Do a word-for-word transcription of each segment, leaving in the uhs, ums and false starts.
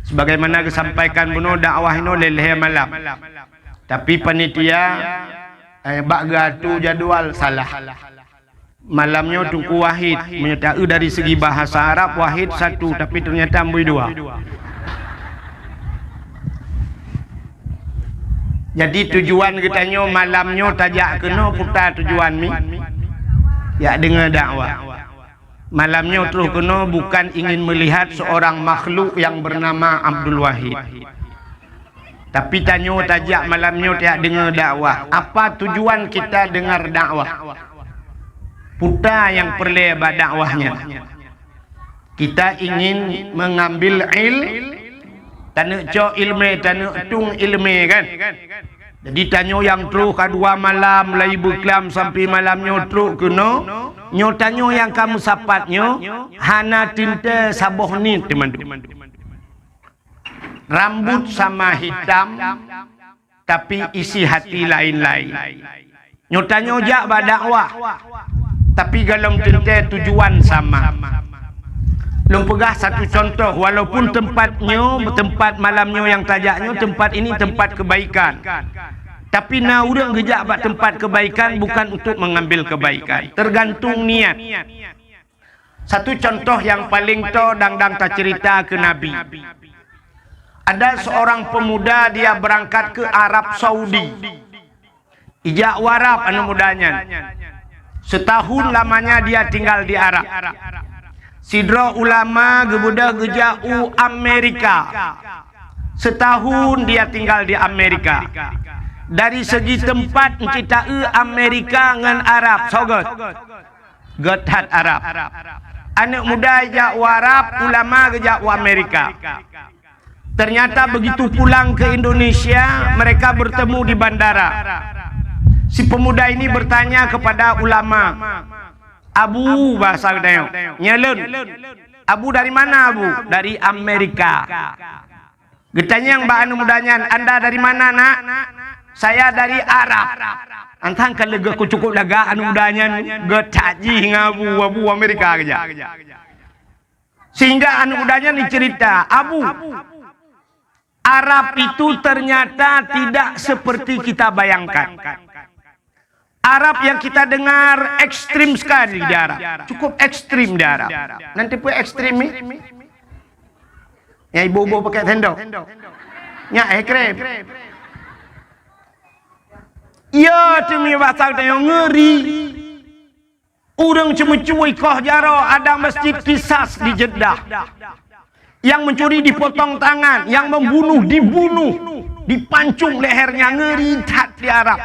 Sebagaimana geusampaikan bunoe, dakwah inoe lhèe-lhèe malam. Tapi panitia, eh, bak geuatô jadwal salah. Malam nyoe Teungku Wahid, meunyoe taeu dari segi bahasa Arab, Wahid satu, tapi ternyata amboi dua. Jadi tujuan geutanyoe malam nyoe tajak keunoe peue tujuan mi? Jak deungoe dakwah. Malam nyoe troh keunoe bukan ingin melihat seorang makhluk yang bernama Abdul Wahid. Tapi tanyoe tajak malam nyoe tajak deungoe dakwah. Apa tujuan kita dengar dakwah? Peue nyang peureulèe bak dakwah nyan? Kita ingin mengambil il-, taneuk cok ileumèe, taneuk tueng ileumèe, kan? Jadi tanyoe nyang troh ka dua malam, mulai beuklam sampai malam nyoe troh keunoe, nyoe tanyoe nyang ka meusapat nyoe hana teuntèe saboh niet teuma. Rambut sama hitam, tapi isi hati lain-lain. Nyoe tanyoe jak bak dakwah, tapi golom teuntèe tujuan sama. Lôn peugah satu contoh, walaupun tempat nyoe, tempat malam nyoe nyang tajak nyoe, tempat ini tempat kebaikan. Tapi na ureueng geujak bak tempat kebaikan bukan untuk mengambil kebaikan. Tergantung niat. Satu contoh nyang paleng toe dang-dang taceurita keu Nabi. Ada seorang pemuda, dia berangkat ke Arab Saudi. Ijak u Arab aneuk muda nyan. Setahun lamanya dia tinggal di Arab. Sidroe ulama geubeudôh geujak u Amerika. Setahun dia tinggal di Amerika. Dari segi tempat, euncit taeu Amerika ngon Arab, soe göt? Göt that Arab. Aneuk muda jak u Arab, ulama geujak u Amerika. Ternyata begitu pulang ke Indonesia, mereka bertemu di bandara. Si pemuda ini bertanya kepada ulama, "Abu," bahasa geutanyoe, "Nyoe lôn." "Abu dari mana, Abu?" "Dari Amerika." Geutanyong bak aneuk muda nyan, "Anda dari mana, Nak?" "Saya dari Arab." Antang ka leuga ku cukup lagak aneuk muda nyan, geutak jih ngon Abu, Abu Amerika geujak. Sehingga aneuk muda nyan dicerita, "Abu, Arab itu ternyata tidak seperti kita bayangkan. Arab yang kita dengar ekstrim sekali di Arab. Cukup ekstrim di Arab." Nanti pun ekstrim ni. Yang ibu-ibu pakai sendok. Nyak ekstrim. Ya, tu mi bahasa kita yang ngeri. Ureueng ceumeucue ikoh jaroe, ada Masjid Qisas di Jeddah. Yang mencuri dipotong tangan, yang membunuh dibunuh, dipancung lehernya, ngeri that di Arab.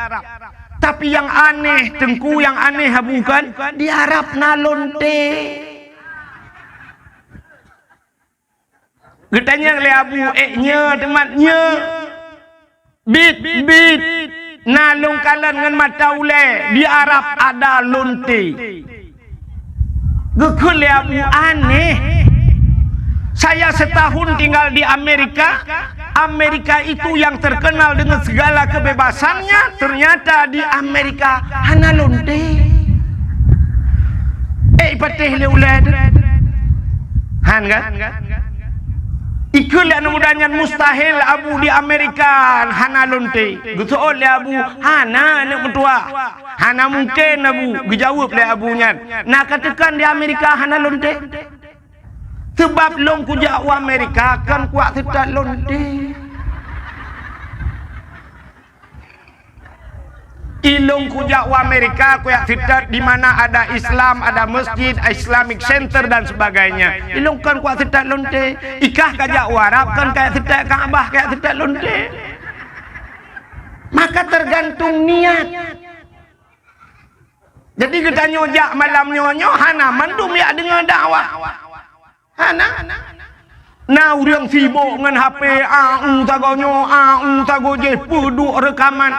Tapi yang aneh, Teungku, yang aneh, Abu, kan, di Arab na lonte. Geutanyong lé Abu, "Eh, nyoe teumat nyoe?" "Bit, bit, na lôn kalon ngon mata ulèe, di Arab ada lonte." Geukheun lé Abu, "Aneh. Saya setahun tinggal di Amerika. Amerika itu yang terkenal dengan segala kebebasannya, ternyata di Amerika hana lonte." Eh, ipatéh lé ulèe teuh. Han kan? Ikheun lé aneuk muda nyan, "Mustahil, Abu, di Amerika hana lonte." Geuseuôt lé Abu, "Hana, aneuk meutuah. Hana mungken, Abu," geujaweueb lé Abu nyan. "Na ka teukan di Amerika hana lonte? Seubab lôn kujak u Amerika kon kujak seutôt lonte." Ilôn kujak u Amerika, kujak seutôt di mana ada Islam, ada masjid, Islamic Center dan sebagainya. Ilôn kon kujak seutôt lonte. Ikah kajak u Arab, kon kajak seutôt Ka'bah, kajak seutôt lonte. Maka tergantung niat. Jadi geutanyoe jak malam nyoe, nyoe hana mandum jak deungoe dakwah. Hana. Na ureueng sibok ngon H P, a u sagoe nyoe, a u sagoe jéh, peuduek reukaman.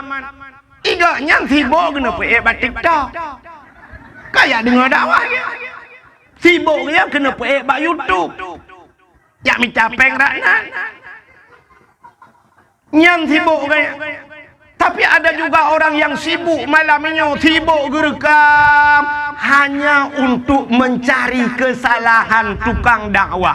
Igok nyan sibok keuneuk peuék bak TikTok. Kajak deungoe dakwah geuh. Sibok geuh keuneuk peuék bak YouTube. Jak mita péng rak nan. Nyan sibok gaya. Tapi ada juga orang yang sibuk malam nyoe, sibok geureukam hanya untuk mencari kesalahan tukang dakwah.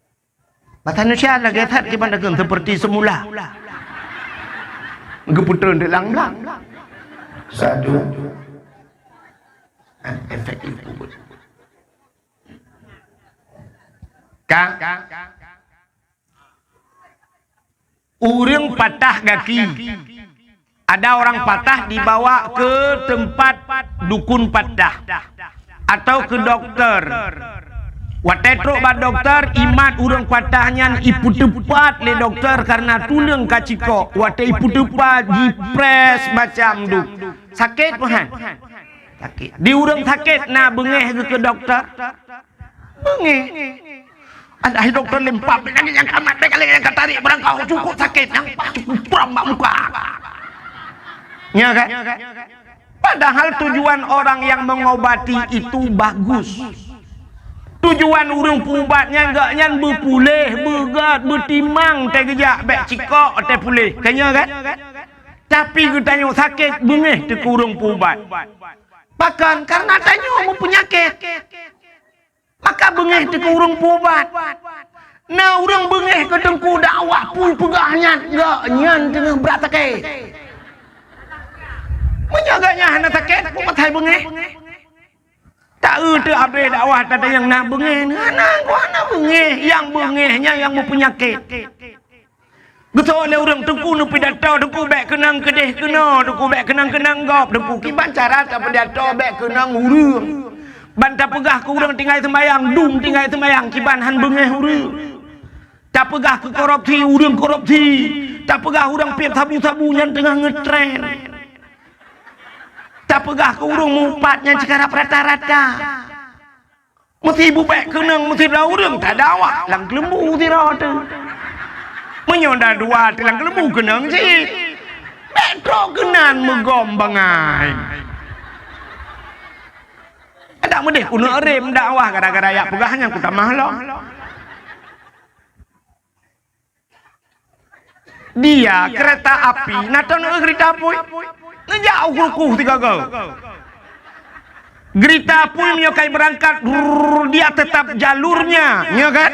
Bahasa Indonesia lagèe that kiban takheun seperti semula. Geupeutreun di lam-lam. Sadu. Eh, efek itu. Ka? Ureueng patah gaki. Ada orang patah dibawa ke tempat dukun patah atau ke dokter. Watèe trok bak dokter, imat ureueng patah nyan ipeuteupat lé dokter karena tuleueng ka cikok. Watèe ipeuteupat, jiprès macam dum. Sakét, bukan? Sakét. Di ureueng sakét na beungéh geuh keu dokter? Beungéh. Alah, dokto lempap, bèk lagèe nyang ka mat, bèk lagèe nyang ka tarek barang kah, cukôp sakét, nyang paih cukôp puram bak muka. Nya kan? Padahal tujuan orang yang mengobati itu bagus. Tujuan ureueng peuubat nyan, gobnyan beupuléh, beugöt, beutimang, teugeujak bèk cikok, teupuléh. Kan nya kan? Tapi geutanyoe sakét, beungéh teuh keu ureueng peuubat. Pakon? Karena tanyoe meupeunyakét. Maka beungéh teuh keu ureueng peuubat. Na ureueng beungéh keu teungku dakwah, peue peugah nyan, gobnyan teungoh brat sakét. Meunyoe gobnyan hana sakét, peue pasai beungéh? Taeu teuh abéh dakwah, tatanyong na beungéh, hana, hana beungéh, nyang beungéh nyan nyang meupeunyakét. Geusoe lé ureueng, teungku neupidato, teungku bèk keunong keudéh keunoe, teungku bèk keunong keunong gob, teungku kiban cara tapeudato bèk keunong ureueng. Ban tapeugah keu ureueng tinggai seumayang, dum tinggai seumayang, kiban han beungéh ureueng. Tapeugah keu korupsi, ureueng korupsi. Tapeugah ureueng piep sabu-sabu, nyan teungoh ngeutren. Tapeugah keu ureueng meuupat, nyan cit karab rata-rata. Meusti bubèk keunong, meusti droe ureueng tadakwah lam keuleumbu sidroe teuh. Meunyoe na dua teuh lam keuleumbu keunong cit. Bèk trok keunan meugom bangai. Adak meudéh keuneuk rem dakwah gara-gara jak peugah nyan kutamah lom. Dia, kereta api, na teuh neu-eu geurita apui. Neujak u krukuh sigoe-goe. Geurita apui meunyoe ka ibeurangkat, rrrr, dia tetap jalurnya, nyo kan?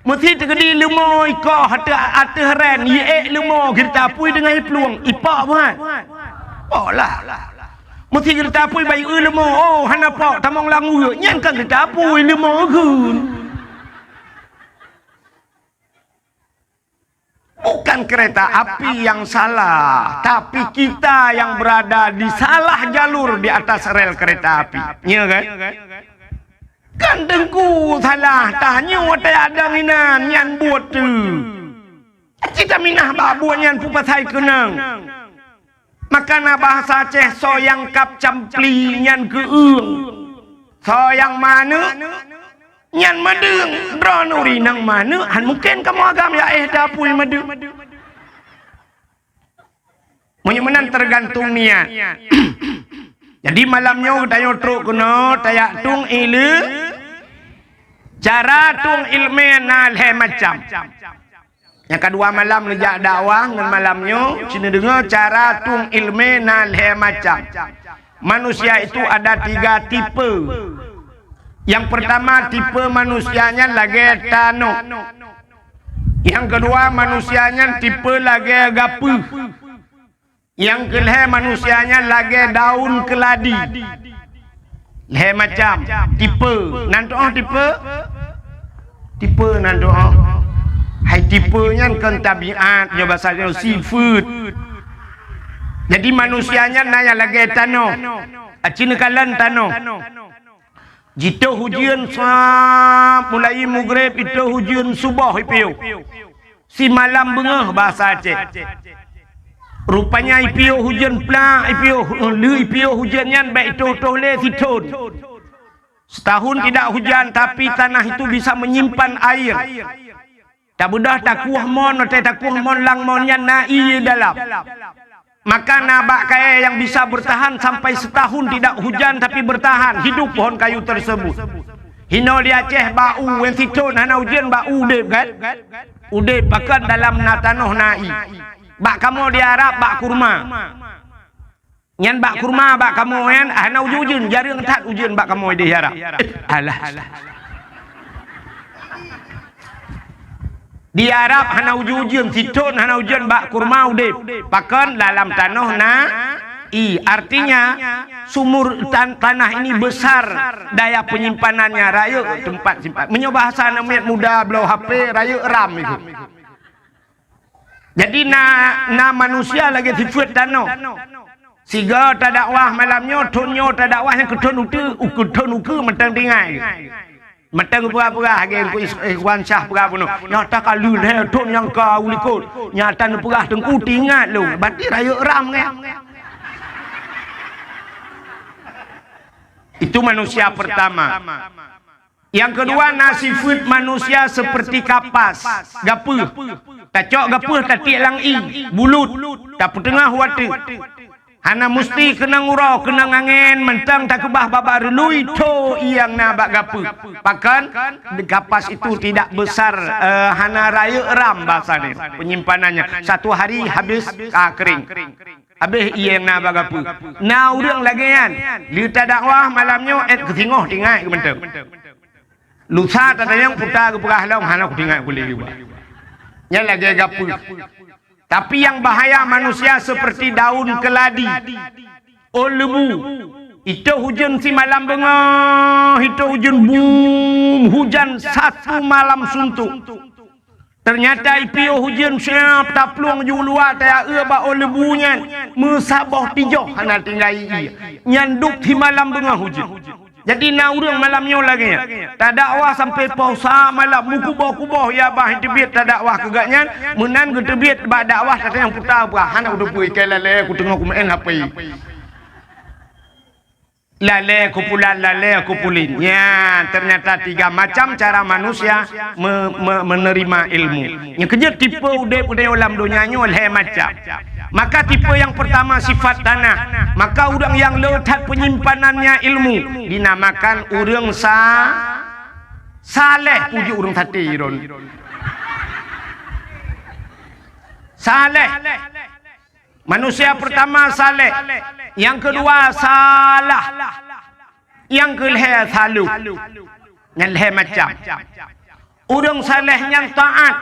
Meusti teukeudi leumo ikoh ateueh, ateueh ren, iék leumo geurita apui deungon iplueng, ipok buhan. Pok lah. Meusti geurita apui bayeue leumo, oh, hana pok, tamong lam ueuk, nyan kan geurita apui, leumo geun. Bukan kereta api yang salah, tapi kita yang berada di salah jalur di atas rel kereta api. Ya kan? Kan teungku salah, tanyoe watèe adang inan nyan buet teuh. Cit taminah bak buet nyan peue pasai keunong. Maka na bahasa Aceh, soe nyang kab campli nyan keueung. Soe nyang manök nyan meudeueng. Droeneuh ureueng nyang manök, han mungken kamoe agam ya éh tapui meudeueng. Meunyoe meunan teugantung niat. Jadi malam nyoe geutanyoe trok keunoe tajak tueng ileumèe. Cara tueng ileumèe na lhèe macam. Nyang kadua malam neujak dakwah ngon malam nyoe, ci neudeungoe cara tueng ileumèe na lhèe macam. Manusia itu ada tiga tipe. Nyang peurtama tipe manusia nyan lagèe tanoh. Nyang keudua manusia nyan tipe lagèe gapeuh. Nyang keulhèe manusia nyan lagèe daun keuladi. Lhèe macam tipe. Nan tu'oh tipe? Tipe nan tu'oh. Hai tipe nyan kon tabiat, nyoe basa nyoe sifeuet. Jadi manusia nyan na nyang lagèe tanoh, aci neukalon tanoh. Jitoh ujeuen sa-, mulai mugreb itoh ujeuen suboh ipiôh. Simalam beungoh basa Aceh. Rupanya ipiôh ujeuen plak, ipiôh, lheueh ipiôh ujeuen nyan bèk itoh-toh lé sithon. Setahun tidak hujan, tapi tanah itu bisa menyimpan air. Tabeudôh takueh mon, watèe takueh mon lam mon nyan na ié dalam. Maka na bak kayèe nyang bisa bertahan sampai setahun tidak hujan tapi bertahan hidup pohon kayu tersebut. Hino di Aceh bak u, wen sithon hana ujeuen bak u udeb kan? Udeb pakon dalam na tanoh na ié. Bak kamoe di Arab bak kurma. Nyan bak kurma bak kamoe nyan hana ujeuen-ujeuen, jareueng that ujeuen bak kamoe di Arab. Alah. Di Arab hana ujeuen-ujeuen, sithon hana ujeuen bak kurma udeb. Pakon dalam tanoh na ié. Artinya sumur tan-, tanah ini besar daya penyimpanannya, rayeuk tempat simpan. Meunyoe bahasa aneuk muda bloe H P, rayeuk RAM itu. Jadi na, na manusia lagèe sifeuet tanoh. Sigoe tadakwah malam nyoe, thon nyoe tadakwah nyang keu thon uteue, u keu thon ukeue mantong tingai. Mantong peugah-peugah lagèe Teungku Is-, Ikhwan Syah peugah bunoe. Nyata ka lheueh lhèe thon nyang ka u likot. Nyata neupeugah Teungku tingat lôn. Berarti rayeuk RAM nyan. Itu manusia pertama. Nyang keudua na sifeuet manusia seperti kapas, gapeuh. Tacok gapeuh tatiek lam ié, bulut, tapeuteungoh u ateueh. Hana musti keunong uroe, keunong angèn, mantong takeubah babah reului, tho ié nyang na bak gapeuh. Pakon? Kapas itu tidak besar, eh, hana rayeuk RAM bahasa nyan, penyimpanannya. Satu hari habis, ka kering. Habéh ié nyang na bak gapeuh. Na ureueng lagèe nyan, lheueh tadakwah malam nyoe, èt keu singoh tingat keu mantong. Lusa tatanyong peue ta geupeugah lom, hana kutingat keu lé geuba. Nyan lagèe gapeuh. Tapi nyang bahaya manusia seperti daun keladi, ôn leubu. Itoh ujeuen simalam beungoh, itoh ujeuen bum, hujan satu malam suntuk. Teunyata ipiôh ujeuen siab taplueng ju luwa taeu bak ôn leubu nyan, meusaboh tijoh hana tinggai ié. Nyan dub simalam beungoh ujeuen. Jadi na ureueng malam nyoe lagèe nyan, tadakwah sampai poh sa malam, meukuboh-kuboh ya bah teubiet tadakwah keu gobnyan, meunan geuteubiet bak dakwah tatanyong peue ta geupeugah, hana kuteupeue, ikai lalè kuteungoh kumeu'en H P. Lalè kupulan, lalè kupulin. Nyan, ternyata tiga macam cara manusia me-, me-, menerima ilmu. Nyang keujeuet tipe udeb-udeb lam donya nyoe lhèe macam. Maka tipe yang pertama sifat tanah. Maka ureueng nyang le that penyimpanannya ilmu dinamakan ureueng sa-, saleh, puji ureueng saté ron. Saleh. Manusia pertama saleh, nyang keudua salah, nyang keulhèe saloh. Nyan lhèe macam. Ureueng saleh nyan taat.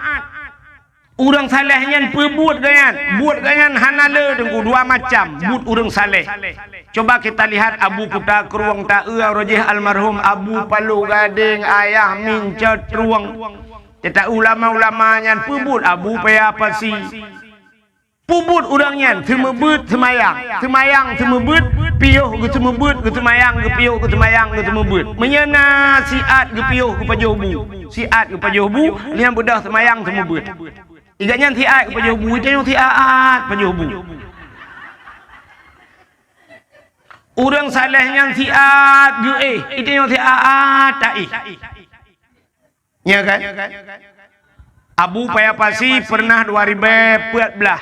Ureueng saleh nyan peubuet gobnyan, buet gobnyan hana le teungku dua macam buet ureueng saleh. Coba kita lihat Abu Kuta Krueng taeu roh jih almarhum Abu Paloh Gadeng, Ayah Mincot Krueng. Kita ulama-ulama nyan peubuet Abu Paya Pasi. Peubuet ureueng nyan seumeubeuet seumayang, seumayang seumeubeuet, piôh geuseumeubeuet, geuseumayang, geupiôh geuseumayang, geuseumeubeuet. Meunyoe na siat geupiôh geupajoh bu, siat geupajoh bu, nyan beudôh seumayang seumeubeuet. Iga nyan siat geupajoh bu, itu nyoe siat pajoh bu. Ureueng saleh nyan siat geuéh, itu nyoe siat taéh. Nya kan? Abu Paya Pasi pernah dua ribu empat belas.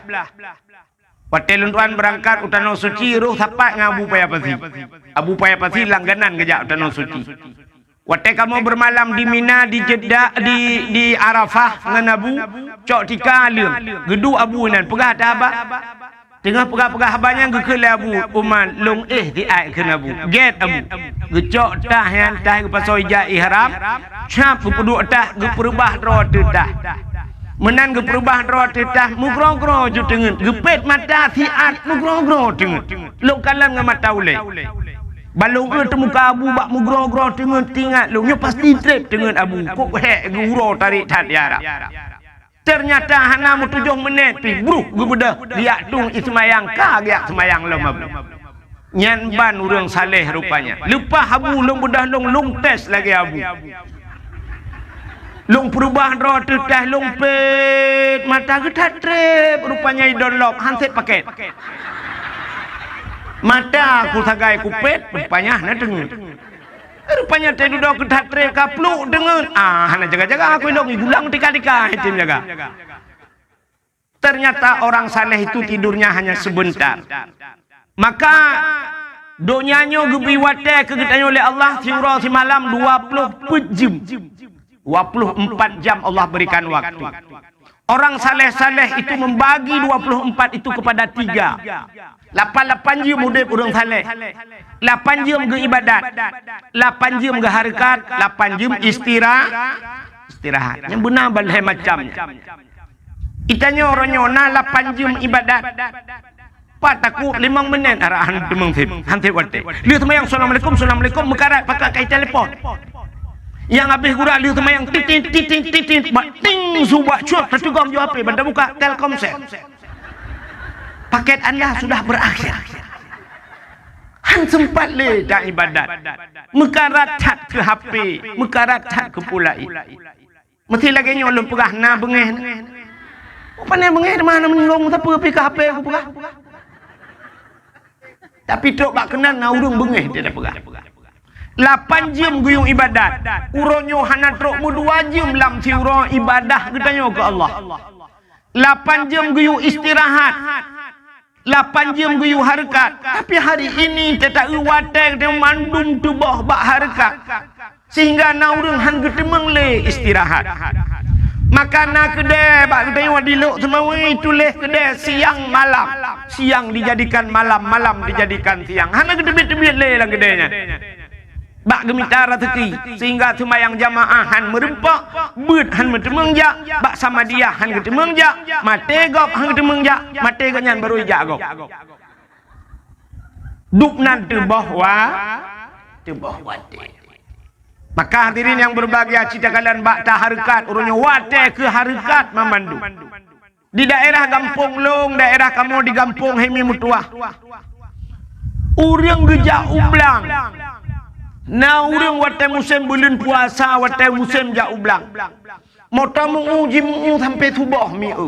Watèe lôn tuan beurangkat u Tanoh Suci, roh sapat ngon Abu Paya Pasi. Abu Paya Pasi langganan geujak u Tanoh Suci. Watèe kamoe beureumalam di Mina, di Jeddah, di, di Arafah ngon Abu, cok tika leueng. Geuduek Abu inan, peugah that haba. Teungoh peugah-peugah haba nyan geukheun lé Abu Umar, lôn éh siat kheun Abu. Gét Abu. Geucok tah nyan, tah geupasoe ija ihram, cap geupeuduek tah, geupeureubah droe ateueh tah. Meunan geupeureubah droe ateueh tah, meugroe-groe ju teungeut. Geupét mata siat meugroe-groe teungeut. Lôn kalon ngon mata ulèe. Ban lôn eu teumuka Abu bak meugroe-groe teungeut, teuingat lôn, nyoe pasti trép teungeut Abu. Kok hék geu-uroe tarek that di Arab. Teunyata hana meutujoh meunét pih, bruh, geubeudôh, geujak tueng i seumayang, ka geujak seumayang lom abu. Nyan ban ureuëng saleh rupanya. Leupah abu lôn beudôh lôn, lôn tes lagée abu. Lôn peurubah droe teuh tes, lôn pet mata geuthat treb, rupanya idon lom, han sép pakét. Mata ku sagai kupet, rupanya hana teungeut. Rupanya teududoe geuthat treb ka pluek deungon. Ah, hana jaga-jaga aku ilong, igulang tika-tika, item jaga. Ternyata orang saleh itu tidurnya hanya sebentar. Maka donya nyoe geubri watée keu geutanyoe lé Allah, siuroe simalam dua ploh peuet jeuem. Dua ploh empat jam Allah berikan waktu. Orang saleh-saleh itu membagi dua ploh empat itu kepada tiga. Lapan-lapan jeuem udeb ureuëng saleh. Lapan jeuem geuibadat. Lapan jeuem geuhareukat. Lapan jeuem istira-, istirahat. Nyang beuna balhée macam nyan. Itanyoe uroe nyoe na lapan jeuem ibadat. Pat takot limong meunét arahan teumeung sép, han sép watée. Lheueh seumayang, assalamualaikum, assalamualaikum, meukarat pakat kai telepon. Nyang habéh gura lheueh seumayang, titit, titit, titit, bak ting su bak cuek, teuteugom ju H P, ban tabuka Telkomsel. Paket anda sudah berakhir. Han sempat lé ta ibadat. Meukarat that keu H P, meukarat that keu peue laén. Meusti lagée nyoe lôn peugah, na beungéh na. Pane beungéh teuma na meuninggoe sapeue pih ka H P kupeugah. Tapi trok bak keunan na ureuëng beungéh dia peugah. Lapan jeuem geuyue ibadat. Uroe nyoe hana trok meudua jeuem lam siuroe ibadah geutanyoe keu Allah. Lapan jeuem geuyue istirahat. Lapan jeuem geuyue hareukat, tapi hari ini teuta-eu watée teuh mandum tuboh bak hareukat, sehingga na ureuëng han geuteumeung lé istirahat. Maka na keudée bak geutanyoe di Lhokseumawe tuléh keudée siang malam, siang dijadikan malam, malam dijadikan siang. Hana geuteubiet-teubiet lé lam keudée nyan. Bak geumita raseuki, sehingga seumayang jamaah han meureumpok, beuet han meuteumeung jak, bak samadiyah han geuteumeung jak, maté gob han geuteumeung jak, maté gobnyan barô ijak gob. Duek nan teuboh wa-, teuboh watée. Maka hadirin yang berbahagia, cit takalon bak tahareukat, uroe nyoe watée keu hareukat mamandum. Di daerah gampông lôn, daerah kamoe di gampông Hemi Meutuah, ureuëng geujak u blang. Na ureuëng watée musém buleuen puasa, watée musém jak u blang. Moto meu-u, jimu-u sampoe suboh meu-u.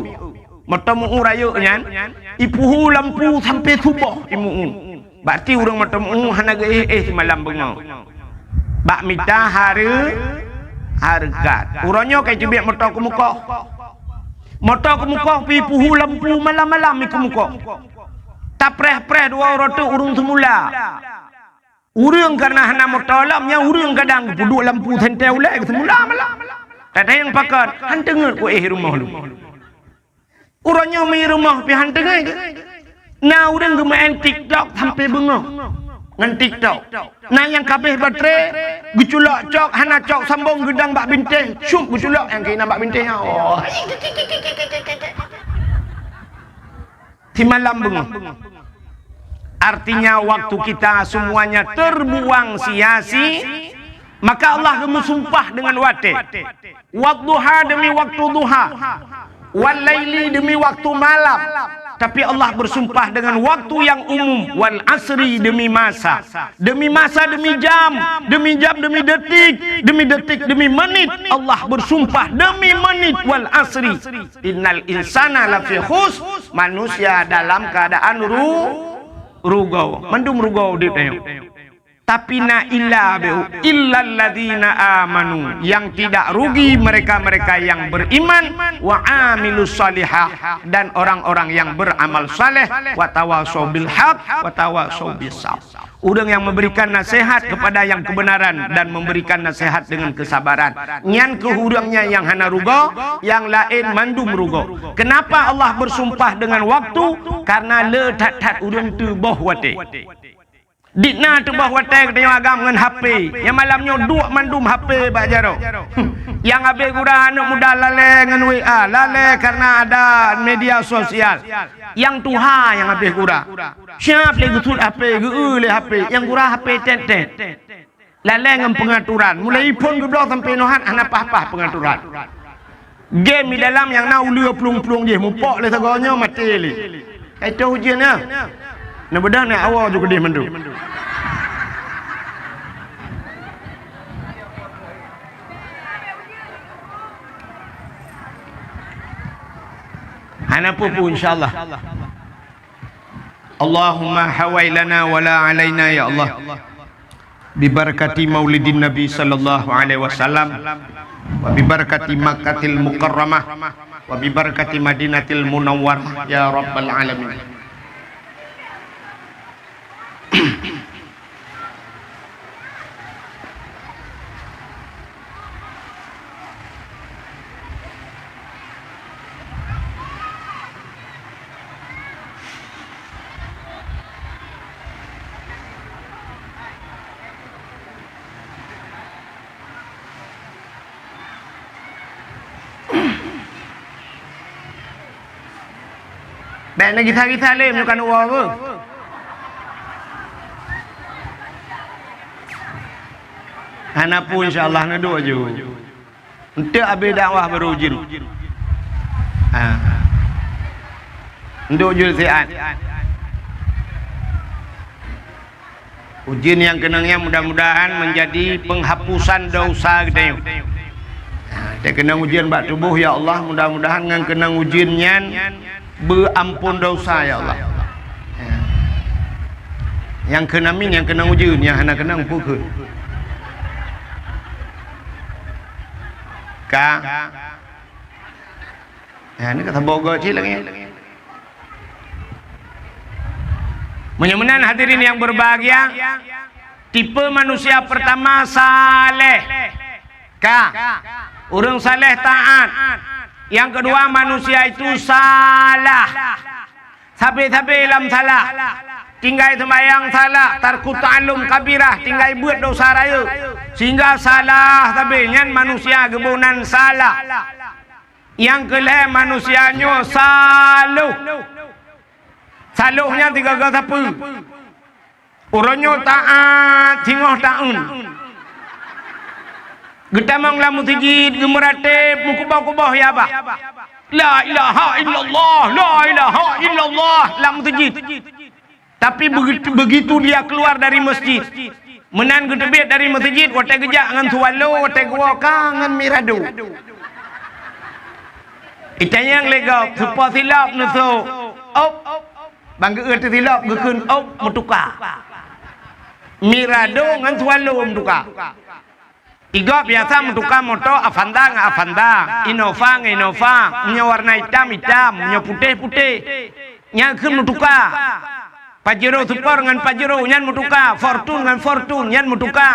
Moto meu-u rayeuk nyan, ipuhu lampu sampoe suboh imu-u. Bak ti ureuëng moto meu-u hana geuéh-éh simalam beungoh. Bak mita hareu-, hareukat. Uroe nyoe ka iteubiet moto keumukoh. Moto keumukoh pih ipuhu lampu malam-malam ikeumukoh. Tapreh-preh dua uroe teuk ureuëng seumula. Ureuëng kareuna hana moto lom, nyan ureuëng kadang geupeuduek lampu sentée ulée seumula malam. Tatanyong pakon, han teungeut kuéh rumoh lôn. Uroe nyoe meu rumoh pih han teungeut. Na ureuëng geumeu'en TikTok sampoe beungoh ngon TikTok. Na nyang ka abéh baterai, geuculok cok, hana cok sambong, geudong bak bintéh, cup geuculok nyang keunan bak bintéh nyan. Oh. Simalam beungoh. Artinya waktu kita semuanya terbuang sia-sia, maka Allah geumeusumpah dengan watée. Wadduha demi waktu duha. Wal laili demi waktu malam. Tapi Allah bersumpah dengan waktu yang umum. Wal asri demi masa. Demi masa, demi jam. Demi jam, demi detik. Demi detik, demi menit. Allah bersumpah demi menit. Wal asri. Innal insana lafi khus, manusia dalam keadaan ru-, rugoe. Mandum rugoe udeb tanyoe. Tapi na illa beu, illalladzina amanu, yang tidak rugi mereka-mereka yang beriman, wa amilus salihah, dan orang-orang yang beramal saleh, wa tawasau bil haq, wa tawasau bis sabr. Ureuëng yang memberikan nasihat kepada yang kebenaran dan memberikan nasihat dengan kesabaran. Nyan keuh ureuëng nyan nyang hana rugoe, nyang laén mandum rugoe. Kenapa Allah bersumpah dengan waktu? Karena le that-that ureuëng teuboh watée. Di na teuboh watée geutanyoe agam ngon H P. Nyang malam nyoe duek mandum H P bak jaroe. Nyang abéh gura aneuëk muda lalée ngon W A, lalée karena ada media sosial. Nyang tuha nyang abéh gura. Siap lé geusut H P, geu-eu lé H P, nyang gura H P tét-tét. Lalée ngon peungaturan, mulai iphon geubloe sampoe nohat hana paih-paih peungaturan. Game di dalam nyang na uleue plueng-plueng jih, mupok lé sagoe nyoe maté lé. Ka itoh ujeuen nyan. Neubeudôh nyan awoe ju keudeh mandum. Hana peue-peue, insya Allah. Allahumma hawai lana wa la alaina, ya Allah. Bibarakati maulidin Nabi sallallahu alaihi wasallam, wa bibarakati Makkatil Mukarramah, wa bibarakati Madinatil Munawwarah, ya Rabbal Alamin. Bèk neugisa-gisa lé meunyoe ka neuwoe beuh. Hana peue, insya Allah, neuduek ju. Eunteuk abéh dakwah baru ujeuen. Ha. Neuduek ju siat. Ujeuen nyang keunong nyan mudah-mudahan menjadi penghapusan dosa geutanyoe. Ha, teukeunong ujeuen bak tuboh, ya Allah, mudah-mudahan ngon keunong ujeuen nyan beuampon dosa, ya Allah. Ha. Nyang kheun amin, nyang keunong ujeuen, nyang hana keunong peue kheun. Ka. Ha, ni ka saboh goe cit lagèe nyan. Meunyoe meunan hadirin yang berbahagia, tipe manusia pertama saleh. Ka. Ureueng saleh taat. Yang kedua manusia itu salah. Sabe-sabe lam salah. Tinggai seumayang salah, tarku ta'allum kabirah, tinggai beuet dosa rayeuk. Sehingga salah sabe nyan manusia geuboh nan salah. Nyang keu lhèe manusia nyoe saloh. Saloh nyan sigoe-goe sapeue? Uroe nyoe taat singoh taun. Geutamong lam meuseujid, geumeuratéb, meukuboh-kuboh ya bah. La ilaha illallah, la ilaha illallah lam meuseujid. Tapi begitu, begitu dia keluar dari masjid, meunan geuteubiet dari masjid, watèe geujak ngon swallow, watèe geuwoe ka ngon mirado. Itanyong lé gob, soe po silop neusok. Op. Ban geu-eu teusilop geukheun op meutuka. Mirado ngon swallow meutuka. Igob biasa meutuka moto Avanza ngon Avanza, Innova ngon Innova, meunyoe warna itam, itam, meunyoe putéh, putéh. Nyan kheun meutuka. Pajero Sport ngon Pajero nyan meutuka, Fortuner ngon Fortuner nyan meutuka.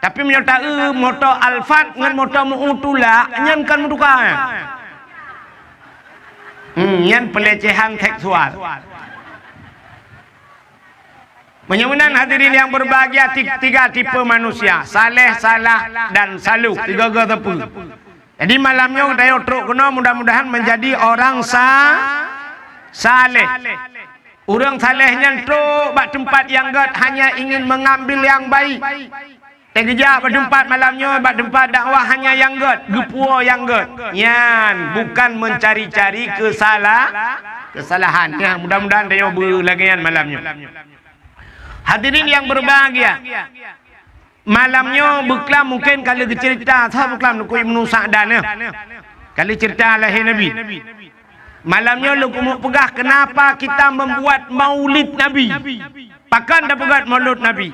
Tapi meunyoe taeu moto Alphard ngon moto meu tulak, nyan kon meutuka. Hmm, nyan pelecehan seksual. Meunyoe meunan hadirin yang berbahagia, ti-, tiga tipe manusia, saleh, salah, dan saloh, tiga-tiga teupeu. Jadi malam nyoe tanyoe trok keunoe mudah-mudahan menjadi orang sa-, saleh. Ureueng saleh nyan trok bak teumpat nyang gèt hanya ingin mengambil yang baik. Teugeujak bak teumpat malam nyoe, bak teumpat dakwah hanya nyang gèt, geupuwoe nyang gèt. Nyan bukan mencari-cari kesala-, kesalahan. Nyan, mudah-mudahan tanyoe beulagèe nyan malam nyoe. Hadirin yang berbahagia, malam nyoe beuklam mungken ka lheueh geuceurita, soe beuklam, Teungku Ibnu Sa'dan nyoe. Ka lheueh ceurita lahé Nabi. Malam nyoe lôn keumeung peugah kenapa kita membuat maulid Nabi. Pakon tapeugèt maulid Nabi?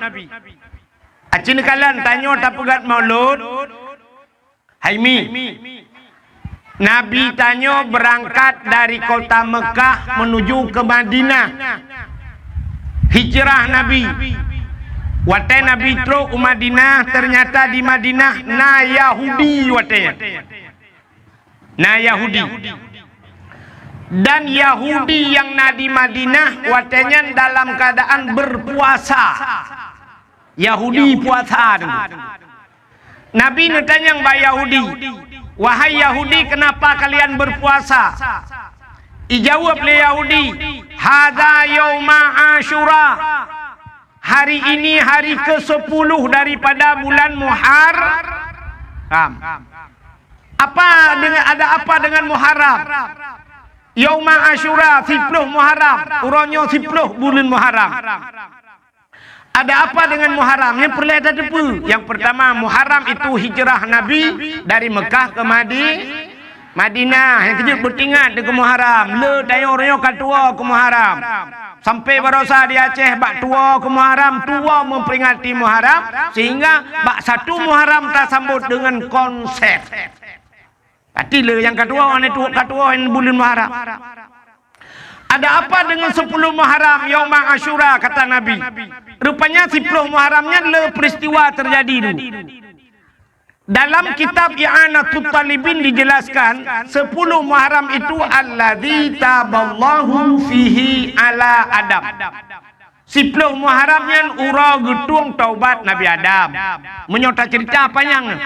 Aci neukalon tanyoe tapeugèt maulid. Hai Mi. Nabi tanyoe beurangkat dari kota Mekah menuju ke Madinah. Hijrah Nabi. Watèe Nabi trok u Madinah, ternyata di Madinah na Yahudi watèe nyan. Na Yahudi. Dan Yahudi nyang na di Madinah watèe nyan dalam keadaan berpuasa. Yahudi puasa tu. Nabi neutanyong bak Yahudi, "Wahai Yahudi, kenapa kalian berpuasa?" Ijaweueb lé Yahudi, "Hadza yauma Asyura." Hari ini hari kesepuluh daripada bulan Muharram. Apa dengan, ada apa dengan Muharram? Yauma Asyura, siploh Muharram. Uroe nyoe siploh buleuen Muharram. Ada apa dengan Muharram? Nyang peureulèe tateupeue. Yang pertama, Muharram itu hijrah Nabi dari Mekah ke Madi-, Madinah. Nyang keujeuet beutingat deungon Muharram. Le tanyoe uroe nyoe ka tuwoe keu Muharram. Sampai barosa di Aceh bak tuwoe keu Muharram, tuwoe memperingati Muharram, sehingga bak satu Muharram tasambot dengan konsep. Pati le nyang ka tuwoe, hana tuwoe, ka tuwoe buleuen Muharram. Ada apa dengan sepuluh Muharram, Yauma Asyura, kata Nabi. Rupanya siploh Muharram nyan le peristiwa terjadi dulu. Dalam kitab I'anatut Talibin dijelaskan, sepuluh Muharram itu alladzi taballahu fihi ala Adam. Siploh Muharram nyan uroe geutueng taubat Nabi Adam. Meunyoe tacerita panyang.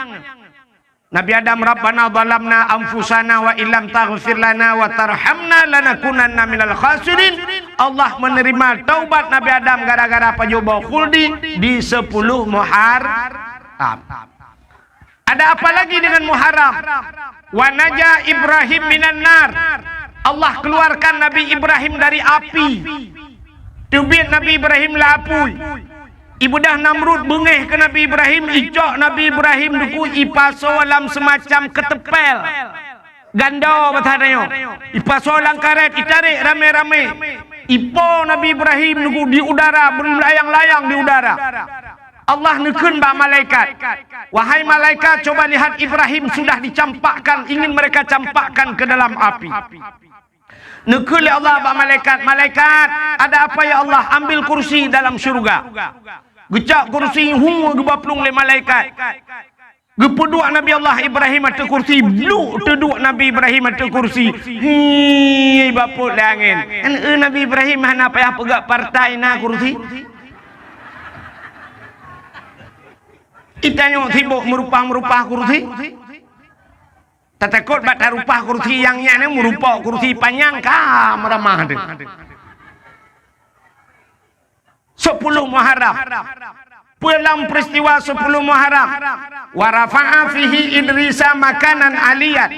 Nabi Adam, "Rabbana zalamna anfusana wa illam taghfir lana wa tarhamna lanakunanna minal khasirin." Allah menerima taubat Nabi Adam gara-gara pajoh boh khuldi di sepuluh Muharram. Ada apa lagi dengan Muharram? "Wa naja Ibrahim minan nar." Allah keluarkan Nabi Ibrahim dari api. Teubiet Nabi Ibrahim lam apui. Ibeudah Namrud beungéh keu Nabi Ibrahim, icok Nabi Ibrahim dikeue ipasoe lam seumacam keuteumpél. Gandô basa tanyoe. Ipasoe lam karét, itarek ramé-ramé. Ipo Nabi Ibrahim dikeue di udara, meulayang-layang di udara. Allah neukheun bak malaikat, "Wahai malaikat, coba lihat Ibrahim sudah dicampakkan, ingin mereka campakkan ke dalam api." Neukheun lé Allah bak malaikat, "Malaikat, ada apa ya Allah? Ambil kursi dalam syurga." Geucok kursi, hu, geuba plueng lé malaikat. Geupeuduek Nabi Allah Ibrahim ateueh kursi, bluk teuduek Nabi Ibrahim ateueh kursi. Hi, bapot lé angén. Kan, eh, Nabi Ibrahim hana payah peugah partai na kursi. Itanyoe sibok meurupah-meurupah kursi. Tatakot bak tarupah kursi nyang nyan, meurupok kursi panyang ka meuramah teuh. Sepuluh Muharram. Peue lam peristiwa sepuluh Muharram? "Wa rafa'a fihi Idrisa makanan aliyan."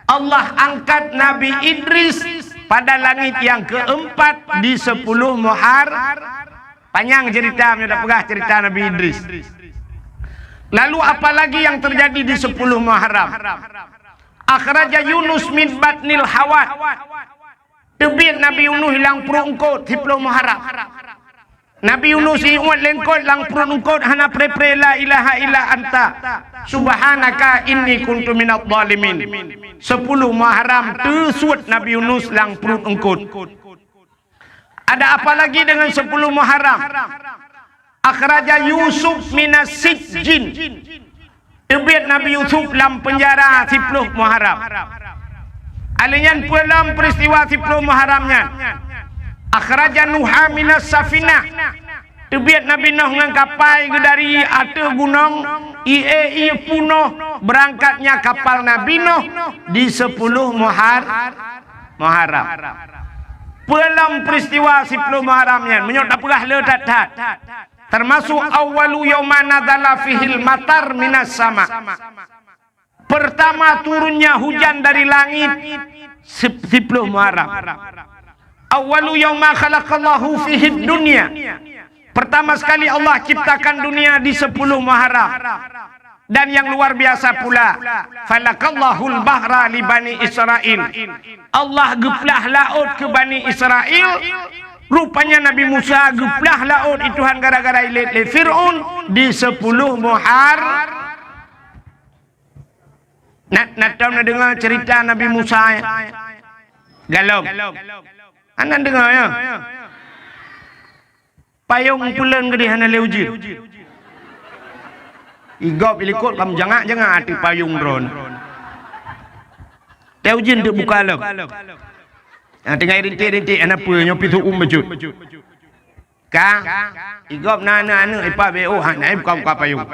Allah angkat Nabi Idris pada langit yang keempat di sepuluh Muhar-, panyang cerita, meunyoe tapeugah cerita Nabi Idris. Lalu apa lagi yang terjadi di sepuluh Muharram? "Akhraja Yunus min batnil hawat." Teubiet Nabi Yunus lam pruet eungkot, siploh Muharram. Nabi Yunus iuet lé eungkot lam pruet eungkot, hana pre-pre la ilaha illa anta subhanaka inni kuntu minadh dhalimin. Sepuluh Muharram teusuet Nabi Yunus lam pruet eungkot. Ada apa lagi dengan sepuluh Muharram? Akhraja Yusuf minas sijjin. Teubiet Nabi Yusuf lam peunjara siploh Muharram. Alèh nyan peue lam peristiwa siploh Muharram nyan? Akhraja Nuha minas safinah. Teubiet Nabi Nuh ngon kapai geuh dari ateueh gunong, ié-ié punoh beurangkatnya kapal Nabi Nuh di sepuluh Muhar-, Muharram. Peue lam peristiwa siploh Muharram nyan, meunyoe tapeugah le that-that. Termasuk awwalu yauma nazala fihil matar minas sama. Pertama turunnya hujan dari langit sip-, siploh Muharram. Awwalu yauma khalaqallahu fihid dunya. Pertama sekali Allah ciptakan dunia di sepuluh Muharram. Dan yang luar biasa pula, falakallahul bahra li Bani Israil. Allah geuplah laôt keu Bani Israil. Rupanya Nabi Musa geuplah laôt di Tuhan gara-gara ilét lé Fir'aun di sepuluh Muhar-, Na, na tom na deungoe cerita Nabi Musa, ya? Galom. Hana deungoe, ya? Payong peuleuen geudeh hana lé ujeuen. Igop ilikot lam jangak-jangak ateueh payong droen. Teuh ujeuen teuh buka lom. Nyang tinggai rintik-rintik hana peue nyoe pih tu'um bacut. Ka, igop na aneuk-aneuk ipa B O hana buka-buka payong.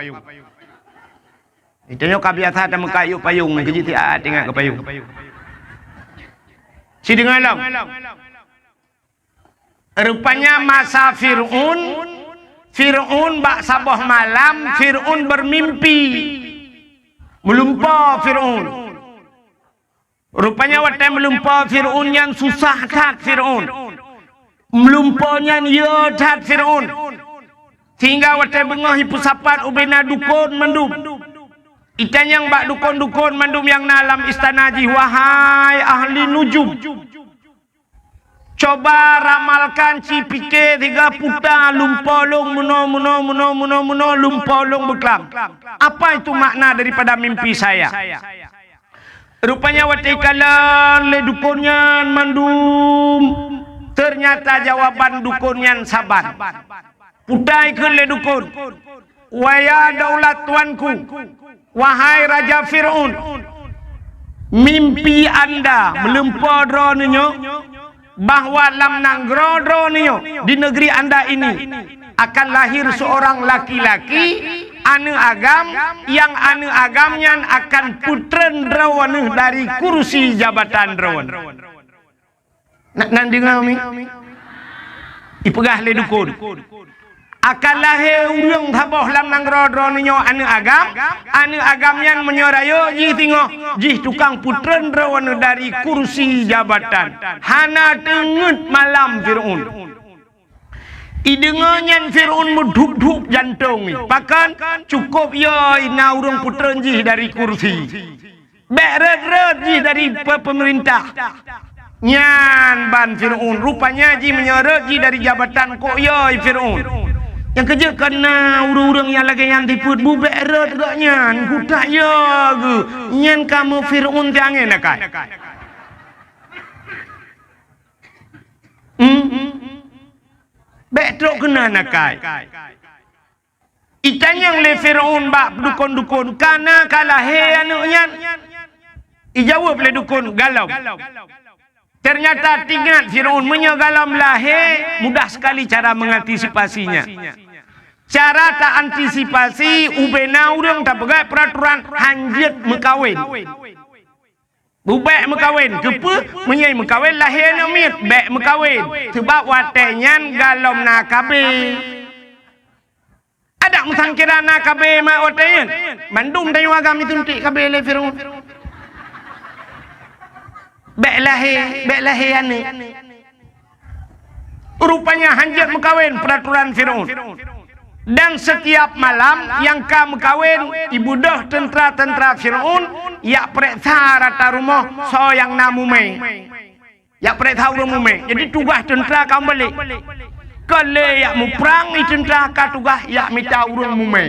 Itanyoe ka biasa tameuka yue payong, keujeuet siat ingat keu payong. Sideungoe lom. Rupanya masa Fir'aun, Fir'aun bak saboh malam, Fir'aun bermimpi. Meulumpoe Fir'aun. Rupanya watée meulumpoe Fir'aun nyan susah that Fir'aun. Meulumpoe nyan yö that Fir'aun. Sehingga watée beungoh jipeusapat ubena dukon mandum. Itanyong bak dukon-dukon mandum nyang na lam istana jih, "Wahai ahli nujum, coba ramalkan, ci pike siga puta lumpoe lôn meunoe, meunoe, meunoe, meunoe, meunoe, lumpoe lôn beuklam. Apa itu makna daripada mimpi saya?" Rupanya watée ikalon lé dukon nyan mandum, ternyata jawaban dukon nyan saban. Puta ikheun lé dukon, "Waya daulat tuanku, wahai Raja Fir'aun, mimpi anda meulumpoe droeneuh nyoe, bahwa lam nanggroe droeneuh nyoe, di negeri anda ini, akan lahir seorang laki-laki, aneuëk agam, nyang aneuëk agam nyan akan peutreun droeneuh dari kursi jabatan droeneuh." Na, na deungoe mi? Ipeugah lé dukon, "Akan lahé ureuëng saboh lam nanggroe droeneuh nyoe aneuëk agam, aneuëk agam nyan meunyoe rayeuk jih singoh, jih tukang peutreun droeneuh dari kursi jabatan." Hana teungeut malam Fir'aun. Ideungoe nyan Fir'aun meudhup-dhup jantong jih. Pakon? Cukôp yo na ureuëng peutreun jih dari kursi. Bék rhot-rhot jih dari pe-, peumeurintah. Nyan ban Fir'aun. Rupanya jih meunyoe rhot jih dari jabatan, kok yo Fir'aun. Nyang keujeuet kon na ureuëng-ureuëng nyang lagée nyan sifeuet, bu bék rhot gobnyan, kutak yo geuh. Nyan kamoe Fir'aun teuh angén akai. Hmm? Bék trok keunan akai. Itanyong lé Fir'aun bak dukon-dukon, "Ka na ka lahé aneuëk nyan?" Ijaweueb lé dukon, "Galom." Ternyata teuingat Fir'aun, meunyoe galom lahé, mudah sekali cara mengantisipasinya. Cara taantisipasi, ubena ureuëng tapeugah peuraturan hanjeuet meukawen. Bubék meukawen, keupeue? Meunyoe meukawen lahé aneuëk miet, bék meukawen. Sabab watée nyan galom na K B. Adak meusangkira na K B mak watée nyan. Mandum tanyoe agam ituntik K B lé Fir'aun. Bék lahé, bék lahé aneuëk. Rupanya hanjeuet meukawen peuraturan Fir'aun. Dan setiap malam nyang ka meukawen, ibeudôh teuntra-teuntra Fir'aun jak peureksa rata rumoh soe nyang na mumé. Jak peureksa ureuëng mumé. Jadi tugaih teuntra ka meubalék. Kon lé jak muprang, i teuntra ka tugaih jak mita ureuëng mumé.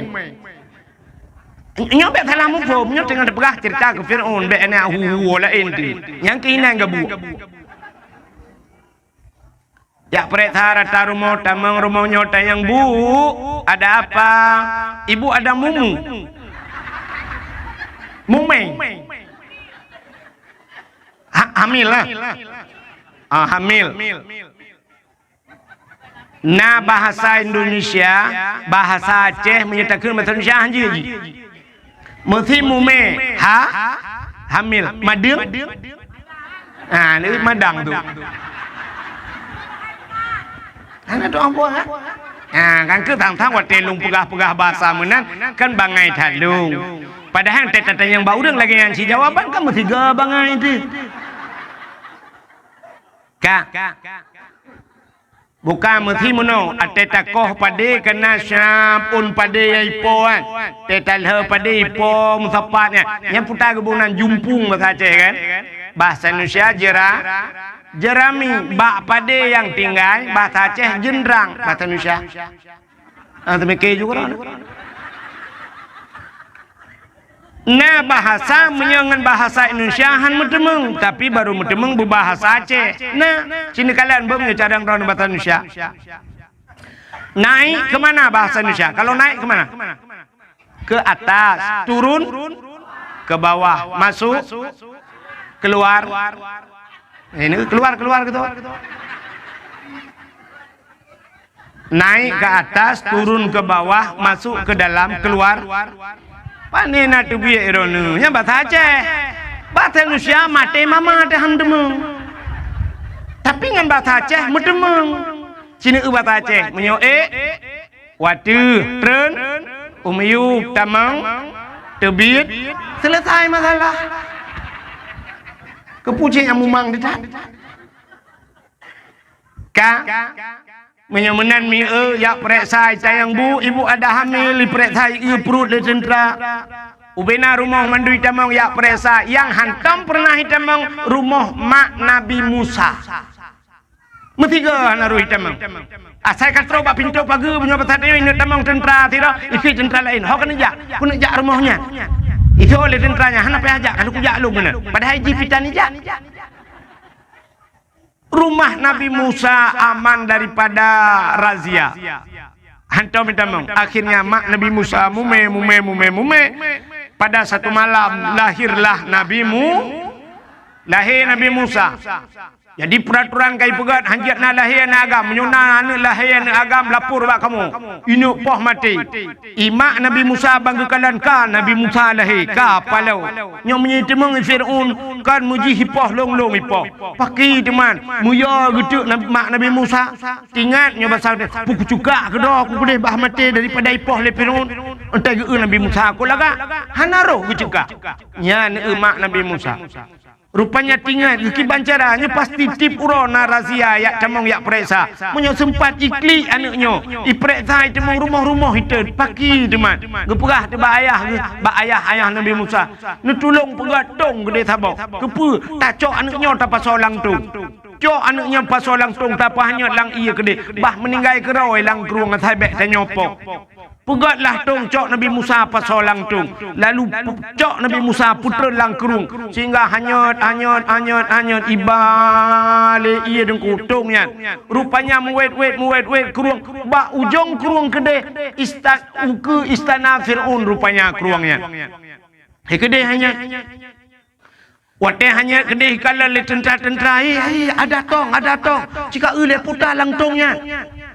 Nyoe bék salah muphom, nyoe teungoh teupeugah ceurita keu Fir'aun, bék na hu-hu laén teuh. Nyang keuh inan geubuek. Jak peureksa rata rumoh, tamong rumoh nyoe tanyong, "Bu, ada apa?" "Ibu ada mumu." Mumé. Ha-, hamil lah. Ah, hamil. Na bahasa Indonesia, bahasa Aceh, meunyoe takheun bahasa Indonesia hanjeuet jih. Meusi mumé, ha? Hamil. Madeueng? Ah, ni madang tu. Hana tu ambo, ha? Ah, kan keu tang-tang watée lôn peugah-peugah bahasa meunan, kan bangai that lôn. Padahai teutatanyong bak ureuëng lagée nyan, si jawaban kan meusiga bangai teuh. Ka. Bukan meusi meunoe, watée takoh padé kana syabun padé nyang ipo kan. Watée talheueh padé ipo meusapat nyan. Nyan puta geuboh nan jumpung bahasa Aceh kan. Bahasa Indonesia jera-, jerami. Bak padé nyang tinggai, bahasa Aceh jeundrang, bahasa Indonesia. Ah, teumike juga lah. Na bahasa meunyoe ngon bahasa Indonesia han meuteumeung, tapi baru meuteumeung beubahasa Aceh. Na, sini kalian beuh meunyoe cadang droeneuh bahasa Indonesia. Naik ke mana bahasa Indonesia? Kalau naik ke mana? Ke atas, turun ke bawah, masuk, keluar. Ini keluar, keluar gitu. Naik ke atas, turun ke bawah, masuk ke dalam, keluar. Pane na teubiet droeneuh? Nyan bahasa Aceh. Bahasa Indonesia maté mama teuh han teumeung. Tapi ngon bahasa Aceh meuteumeung. Sini eu bahasa Aceh, meunyoe ék, wateuh, treun, u miyueb, tamong, Teubiet, selesai masalah. Keupeue cit nyang mumang teutab? Ka, meunyoe meunan mieu jak peuriksa i tayang bu, ibu ada hamil, ipeuriksa i pruet lé teuntra. Ubena rumoh mandum itamong jak peuriksa, nyang hantom peureunah itamong rumoh mak Nabi Musa. Meusigoe hana roh itamong. Asai ka trok bak pintoe pageue, meunyoe bak saát nyoe ineuk tamong teuntra sidroe, isi teuntra laén. Ho keuneuk jak, keuneuk jak rumoh nyan. Isoe lé teuntra nyan, hana payah jak, ka lheueh kujak lôn meunan. Padahai jih pih tan ijak. Rumah Nabi Musa aman daripada razia. Hantom itamong. Akhirnya mak Nabi Musa mumè, mumè, mumè, mumè. Pada satu malam lahirlah Nabi Mu-, lahé Nabi Musa. Jadi peuraturan ka ipeugöt, hanjeuet na lahé aneuk agam. Meunyoe na aneuk lahé aneuk agam, lapor bak kamoe. Ineuk poh maté. I mak Nabi Musa ban geukalon ka Nabi Musa lahé, ka paloe. Nyoe meunyoe itamong i Fir'aun, kan meujih ipoh lôn-lôn ipoh. Pakri teuma, meuyue geuteuk Nabi, mak Nabi Musa. Tingat nyoe basa, "Peue kucukak keudroe, ku keudeh bah maté daripada ipoh lé Fir'aun." Enteuk geu Nabi Musa, "Ku lagak." Hana roh geucukak. Nyan eu mak Nabi Musa. Rupanya tingat, geukiban cara, nyoe pasti tiep uroe na razia jak tamong jak peuriksa. Meunyoe seumpat iklik aneuk nyoe, ipeuriksa itamong rumoh-rumoh itot, pakri teuma. Geupeugah teuh bak ayah geuh, bak ayah, ayah Nabi Musa, "Neutulông peugöt tông keudeh saboh. Keupeue? Tacok aneuk nyoe tapasoe lam tông." Cok aneuk nyan pasoe lam tông, tapahanyot lam ié keudeh. Bah meuninggai keudroe lam krueng asai bèk tanyoe poh. Peugötlah tông, cok Nabi Musa pasoe lam tông. Lalu pu-, cok Nabi Musa putreun lam krueng. Sehingga hanyot, hanyot, hanyot, hanyot. Iba lé ié deungku tông nyan. Rupanya meuwét-wét, meuwét-wét krueng. Bak ujong krueng keudeh ista-, ukeue istana Fir'aun rupanya krueng nyan. Hai keudeh hanyot. Watèe hanyot keudeh ikalon lé teuntra-teuntra, "Hei, hei, ada tông, ada tông. Ci ka eu lé puta lam tông nyan.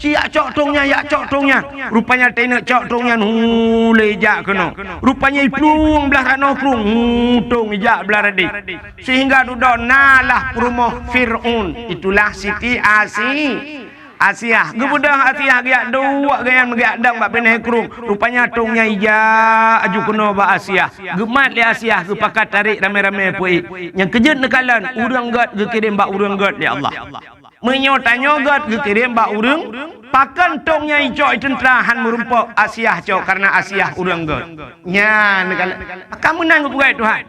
Ci jak cok tông nyan, jak cok tong nyan." Rupanya teuingat cok tong nyan, hu, lé jak keunoe. Rupanya iplueng blah ranoe krueng, hu, tong ijak blah radeh. Sehingga dudoe na lah peurumoh Fir'aun. Itulah Siti Asi-, Asiah. Geubeudôh Asiah geujak duek geuyan meugeuyak dong bak binéh krueng. Rupanya tong nyan ijak aju keunoe bak Asiah. Geumat lé Asiah, geupakat tarek ramé-ramé peuék. Nyang keujeuet neukalon, ureueng gét geukirém bak ureueng gét lé Allah. Meunyoe tanyoe gét geukirém bak ureueng, pakon tong nyan icok i teuntra han meurumpok Asiah cok, kareuna Asiah ureueng gét. Nyan neukalon. Ka meunan geupeugah Tuhan.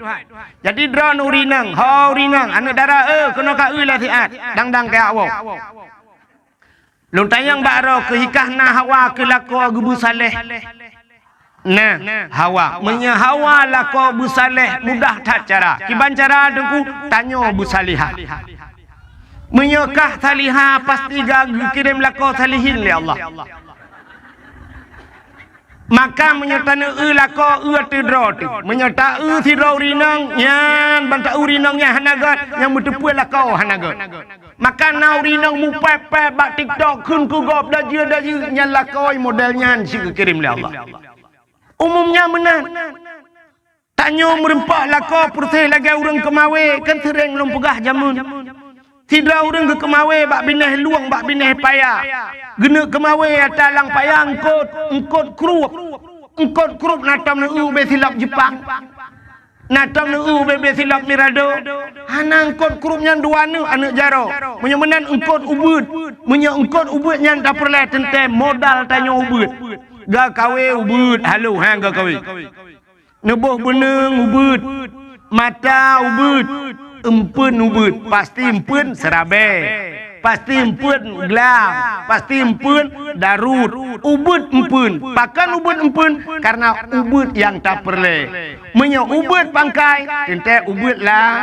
Jadi droeneuh ureueng inong, ho ureueng inong, aneuk dara, eh, keunoe ka eu lé siat, dang-dang keu awak. Lôn tanyong bak droe keuh, i kah na Hawa keu lakoe geubeusaléh? Nah, Hawa. Meunyoe Hawa lakoe beusaléh, mudah that cara. Kiban cara Teungku, tanyoe beusalihah. Meunyoe kah salihah, pasti ka geukirém lakoe salihin lé Allah. Maka meunyoe taneu eu lakoe, eu ateueh droe teuh. Meunyoe ta eu sidroe ureueng inong, nyan ban ta eu ureueng inong nyan hana gét, nyang meuteupeu lakoe hana gét. Maka na ureueng inong mupéb-péb bak TikTok kheun keu gob dajeu-dajeu, nyan lakoe model nyan cit geukirém lé Allah. Umumnya meunan. Tanyoe meurumpok lakoe peureuseh lagée ureuëng keumawé, kan seuréng lôn peugah jameun. Sidroe ureuëng geukeumawé bak binéh lueng, bak binéh paya. Geuneuk keumawé ata lam paya eungkot, eungkot krueb. Eungkot krueb na tom neueu ubé silop Jeupang. Na tom neueu ubé, ubé silop Mirado. Hana eungkot krueb nyan dua aneuëk, aneuëk jaroe. Meunyoe meunan eungkot ubeuet. Meunyoe eungkot ubeuet nyan tapeureulée teuntée modal tanyoe ubeuet. Geukawé ubeuet, halo, ha, geukawé. Neuboh beuneueng ubeuet, mata ubeuet, eumpeuen ubeuet, pasti eumpeuen seurabée, pasti eumpeuen glang, pasti eumpeuen daruet, ubeuet eumpeuen. Pakon ubeuet eumpeuen? Kareuna ubeuet nyang tapeureulée. Meunyoe ubeuet pangkai, teuntée ubeuet la-,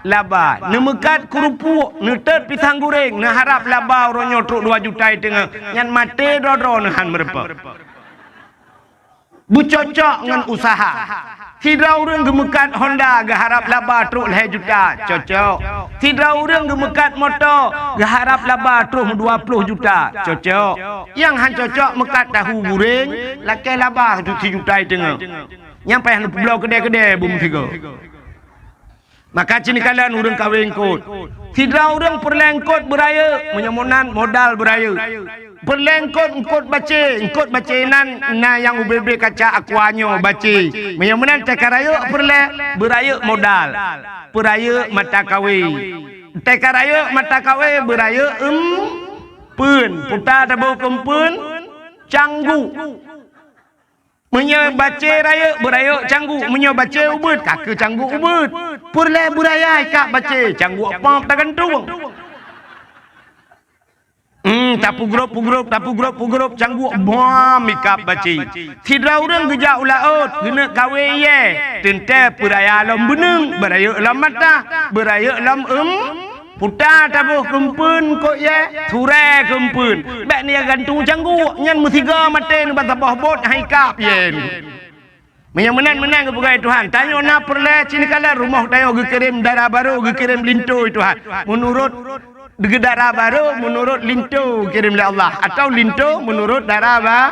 laba. Neumeukat keurupuek, neutot pisang guréng, neuharab laba uroe nyoe trok dua juta i teungoh, nyan maté droe-droe neuhan meurumpok. Beucocok ngon useuha. Sidroe ureuëng geumeukat Honda geuharab laba trok lhée juta, cocok. Sidroe ureuëng geumeukat moto geuharab laba trok dua ploh juta, cocok. Nyang han cocok meukat tahu guréng, lakée laba sijuta i teungoh. Nyang payah neupeubloe keudée-keudée beumeutiga. Maka cit kalon ureuëng kawé eungkôt. Sidroe ureuëng peureulée eungkôt beurayeuk, meunyoe meunan modal beurayeuk. Peureulée eungkôt, eungkôt bacé, eungkôt bacé nan na nyang ubé-bé kaca aqua nyoe bacé. Meunyoe meunan teuka rayeuk peureulée, beurayeuk modal. Peurayeuk mata kawé. Teuka rayeuk mata kawé beurayeuk eumpeuen. Puta taboh keu eumpeuen, cangguek. Meunyoe bacé rayeuk, beurayeuk cangguek. Meunyoe bacé ubeuet, ka keu cangguek ubeuet. Peureulée beuraya ikab bacé, cangguek pop tagantung. Hmm, tapeugrop-peugrop, tapeugrop-peugrop, cangguek bom ikab bacé. Sidroe ureuëng geujak u laôt, geuneuk kawé ié. Teuntée peuraya lom beuneung, beurayeuk lom mata, beurayeuk lom eum, puta taboh keu eumpeuen eungkôt ié, surée keu eumpeuen. Bék neugantung cangguek, nyan meusigoe maté neuba saboh bot han ikab ié. Meunyoe meunan-meunan geupeugah Tuhan, tanyoe na peureulée cit kalon rumoh tanyoe geukirém dara barô, geukirém linto Tuhan. Meunurot dara barô, meunurot linto geukirém lé Allah, atawa linto meunurot dara ba-,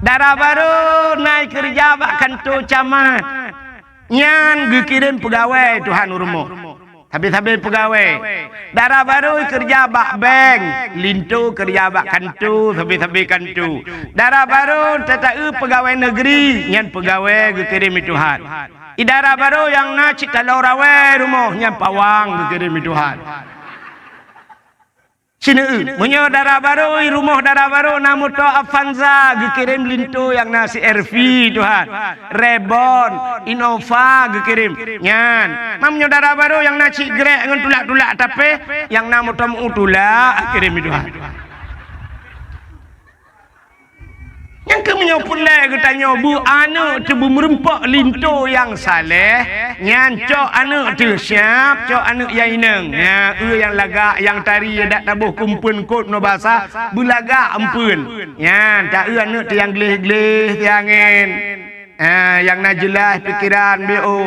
dara barô na ikeureuja bak kanto camat. Nyan geukirém peugawée Tuhan u rumoh. Sabe-sabe peugawée. Dara barô keureuja bak bank, linto keureuja bak kanto, sabe-sabe kanto. Dara barô tata-eu peugawée negeri, nyan peugawée geukirém lé Tuhan. Di dara barô nyang na cit taloe rawée rumoh, nyan pawang geukirém lé Tuhan. Sineuk, meunyoe dara barô, di rumoh dara barô na moto Avanza, geukirém linto nyang na C R V Tuhan. Reborn, Innova geukirém. Nyan, ma meunyoe dara barô nyang na cit grék ngon tulak-tulak tapéh, nyang na moto meu tulak, geukirém Tuhan. Nyang keu meunyoe peureulée geutanyoe beu aneuëk teuh beumeureumpok linto nyang saléh, nyan cok aneuëk teuh siab, cok aneuëk nyang inong. Nyan, eu nyang lagak, nyang tari, dak taboh keu eumpeuen eungkôt meunyoe basa, beulagak eumpeuen. Nyan, ta-eu aneuëk teuh nyang gleh-gleh, teuh angén. Ah, nyang na jeulaih pikeran B O.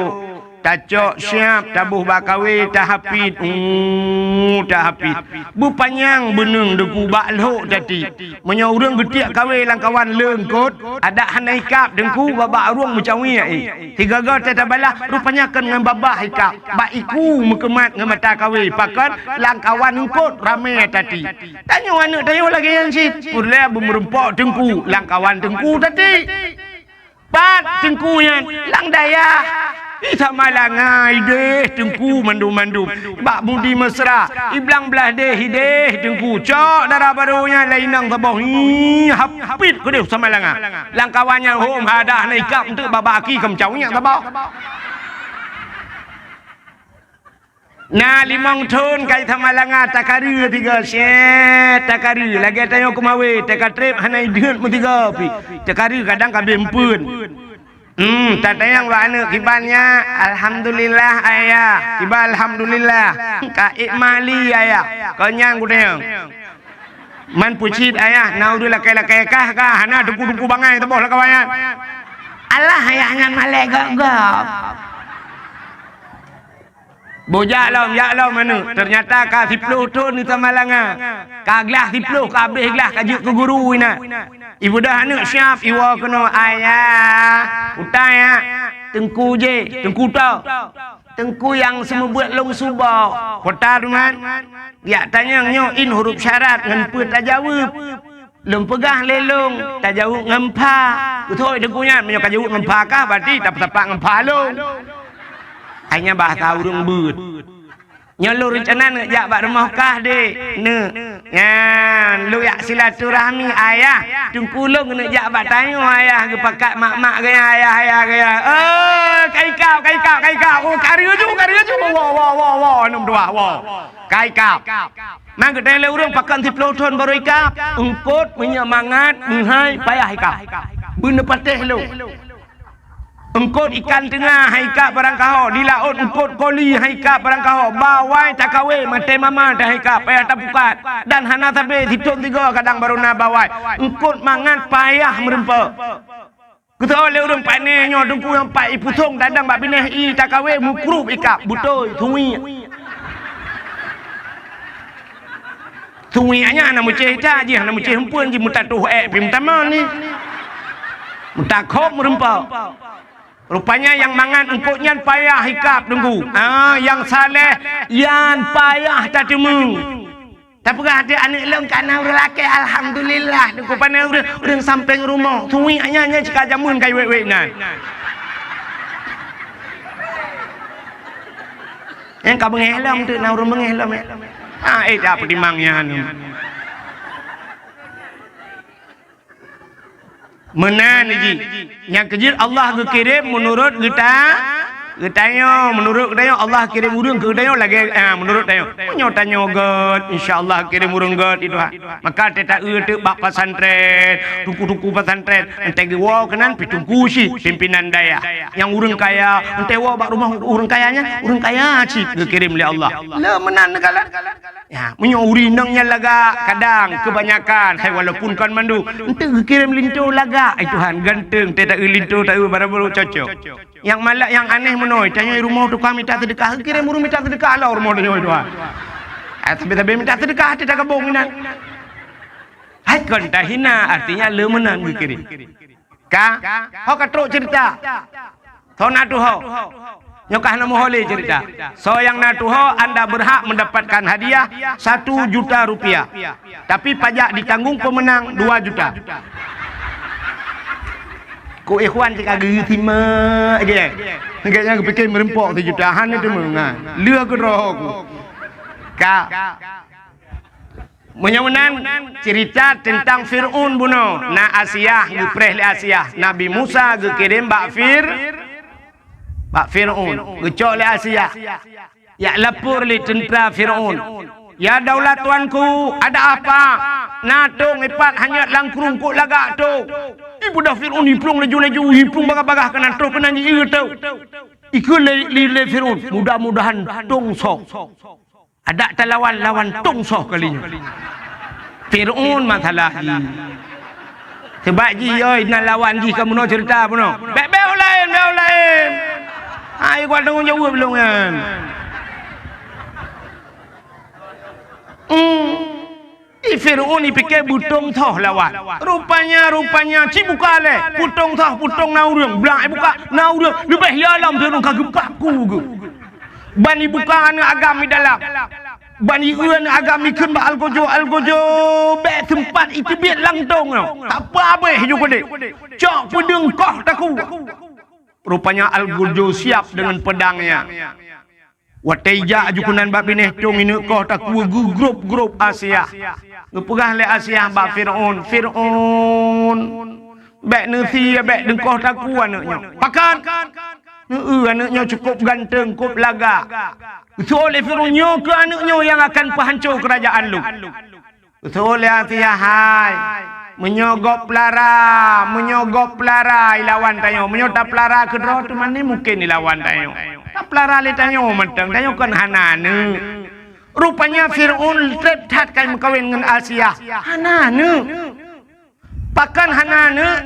Tacok siab, taboh bak kawé, tahapit. Uh, tahapit. Beupanyang beuneung Teungku bak lhok tati. Meunyoe ureuëng geutiek kawé lam kawan le eungkôt, adak hana ikab Teungku, babah ureuëng meucawiek, eh. Sigoe-goe teuh tabalah, rupanya kon ngon babah ikab. Bak iku meukeumat ngon mata kawé, pakon lam kawan eungkôt ramé tati. Tanyoe aneuëk tanyoe lagée nyan cit. Peureulée beumeureumpok Teungku, lam kawan Teungku tati. Pat Teungku nyan? Lam dayah. Di Samalanga ideh Teungku mandum-mandum. Bak Budi Mesra, di Blang Blahdeh ideh Teungku. Cok dara barô nyan lé inong saboh. Hi, hapit keudeh Samalanga. Lam kawan nyan hom hadah na ikab eunteuk babah aki keu meucawiek saboh. Na limong thon ka i Samalanga, takareu tiga, syet, takareu. Lagée tanyoe keumawé, teuka treb hana ideuet meusigoe pih. Takareu kadang ka abéh eumpeuen. Hmm, tatanyong bak aneuëk kiban nyak, "Alhamdulillah, Ayah." Kiban alhamdulillah. Ka ék mali, Ayah. Kon nyan kutanyong. Man peucit, Ayah, na ureuëng lakée-lakée kah, kah, hana teungku-teungku bangai saboh lam kawan nyan. Alah, Ayah nyan malée gob-gob. Boh jak lom, jak lom aneuëk. Teunyata ka siploh thon di Samalanga. Ka glah siploh, ka abéh glah ka jeuet keu guru inan. Ibeudôh aneuëk siab, iwoe keunoe, "Ayah, utai, ya, Teungku jih, Teungku toh. Teungku nyang seumeubeuet lôn suboh." Peue teuma? Jak tanyong nyoe in huruf syarat ngon peue tajaweueb. Lôn peugah lé lôn, tajaweueb ngon pha. Beutôi Teungku nyan, meunyoe ka jaweueb ngon pha kah, berarti tapeusapat ngon pha lôn. Hai nyan bahasa ureuëng beuet. Nyoe lôn reuncana neuk jak bak rumoh kah, Dek. Neuk. Nyan, lôn jak silaturahmi, Ayah. Teungku lôn keuneuk jak bak tanyoe, Ayah, geupakat mak-mak gaya, Ayah, Ayah gaya. Oh, ka ikab, ka ikab, ka ikab. Oh, ka reuju, ka reuju. Woe, woe, woe, woe, aneuk meutuah, woe. Ka ikab. Man geutanyong lé ureuëng pakon siploh thon barô ikab, eungkôt meunyoe mangat meuhai payah ikab. Beuneupatéh lôn. Eungkôt ikan teunga han ikab barang kaho, di laôt eungkôt koli han ikab barang kaho, bawai takawé maté mama teuh han ikab payah tapukat, dan hana sabe sithon sigoe kadang barô na bawai. Eungkôt mangat payah meurumpok. Geuteuôt lé ureuëng pane nyoe Teungku nyang pat ipusong tadong bak binéh i takawé mukrup ikab, beutôi, suwiek. Suwiek nyan hana meucéh that jih, hana meucéh eumpeuen jih, meutatoh ék pih meutamong ni. Meutakhob meurumpok. Rupanya nyang mangat eungkôt nyan payah hikab, Teungku. Ah, nyang saleh nyan payah tateumé. Tapeugah até aneuk lôn ka na ureuëng lakée, alhamdulillah, Teungku, pane ureuëng, ureuëng sampéng rumoh. Suwiek nyan, nyan cit ka jameun ka wék-wék nan. Nyang ka beungéh lom tu, na ureuëng beungéh lom, ya. Ah, eh, dak peutimang nyan. Meunan jih. Nyang keujeuet Allah geukirém meunurot geuta-, geutanyoe, meunurot geutanyoe Allah kirém ureuëng keu geutanyoe lagée, ah, meunurot tanyoe. Meunyoe tanyoe gét, insya Allah kirém ureuëng gét, ya Tuhan. Maka teuta eu teuk bak pesantren, teungku-teungku pesantren, entée geuwoe keunan pi teungku cit, pimpinan dayah. Nyang ureuëng kaya, entée woe bak rumoh ureuëng kaya nyan, ureuëng kaya cit geukirém lé Allah. Le meunan neukalon. Ya, meunyoe ureuëng inong nyan lagak, kadang keubanyakan, hai, walaupun kon mandum, enteuk geukirém linto lagak, ai Tuhan, ganteng, teuta eu linto, ta eu barang baru cocok. Nyang malak, nyang aneh meunoe, tanyoe rumoh tukang mita seudeukah, geukirém ureuëng mita seudeukah lom rumoh tanyoe, ai Tuhan. Eh, tapi-tapi mita seudeukah, teuta gabong inan. Hai kon tahina, artinya le meunan geukirém. Ka, ho ka trok cerita. Soe na tuho? Nyoe ka hana meuho lé cerita. Soe nyang na tuho, anda berhak mendapatkan hadiah satu juta rupiah. Tapi pajak ditanggung pemenang dua juta. Ku ikhwan cit ka geuh simak, gét. Gét nyang geupike meureumpok sijuta, hana teumeung, ha. Lheueh keudroe ku. Ka. Meunyoe meunan, cerita teuntang Fir'aun bunoe. Na Asiah, geupreh lé Asiah. Nabi Musa geukirém bak Fir-, bak Fir'aun. Geucok lé Asiah. Jak lapor lé teuntra Fir'aun. "Ya daulat tuanku, ada apa? Na tông ipat hanyot lam krueng, kok lagak tông?" Ipeugah Fir'aun, iplueng laju-laju, iplueng bagah-bagah keunan troh keunan jieu tông. Ikheun lé, lé, lé Fir'aun, "Mudah-mudahan tông soh." Adak talawan, lawan tông soh kali nyoe. Fir'aun masalah jih. Sabab jih, oi, na lawan jih ka bunoe cerita bunoe. Bèk, bèk u laén, bèk u laén. Hai, kuat tanggong jaweueb lôn nyan. Hmm. Di Fir'aun ipike beutông soh lawan. Rupanya, rupanya, ci buka lé. Peutông soh, peutông na ureueng. Blang ibuka, na ureueng. Leubeh ya lom Fir'aun ka geupaku geuh. Ban ibuka aneuk agam di dalam. Ban ieu aneuk agam ikheun bak algojo, algojo, bèk seumpat iteubiet lam tông nyoe. Tapa abéh ju keudéh. Cok peudeueng koh takue. Rupanya algojo siap deungon peudangnya. Watèe ijak aju keunan bak binéh tông ineuk koh takue geugrôp-grôp Asiah. Geupeugah lé Asiah bak Fir'aun, "Fir'aun, bèk neusie, bèk deueng koh takue aneuk nyoe." "Pakon?" "Neu-eu aneuk nyoe cukôp ganteng, cukôp lagak." Geuseuôt lé Fir'aun, "Nyoe keuh aneuk nyoe nyang akan peuhanco keurajeuen lôn." Geuseuôt lé Asiah, "Hai, meunyoe gob peulara, meunyoe gob peulara ilawan tanyoe, meunyoe tapeulara keudroe teuma ni mungken ilawan tanyoe. Tapeulara lé tanyoe mantong, tanyoe kon hana aneuk." Rupanya Fir'aun trép that ka meukawen ngon Asiah, hana aneuk. Pakon hana aneuk?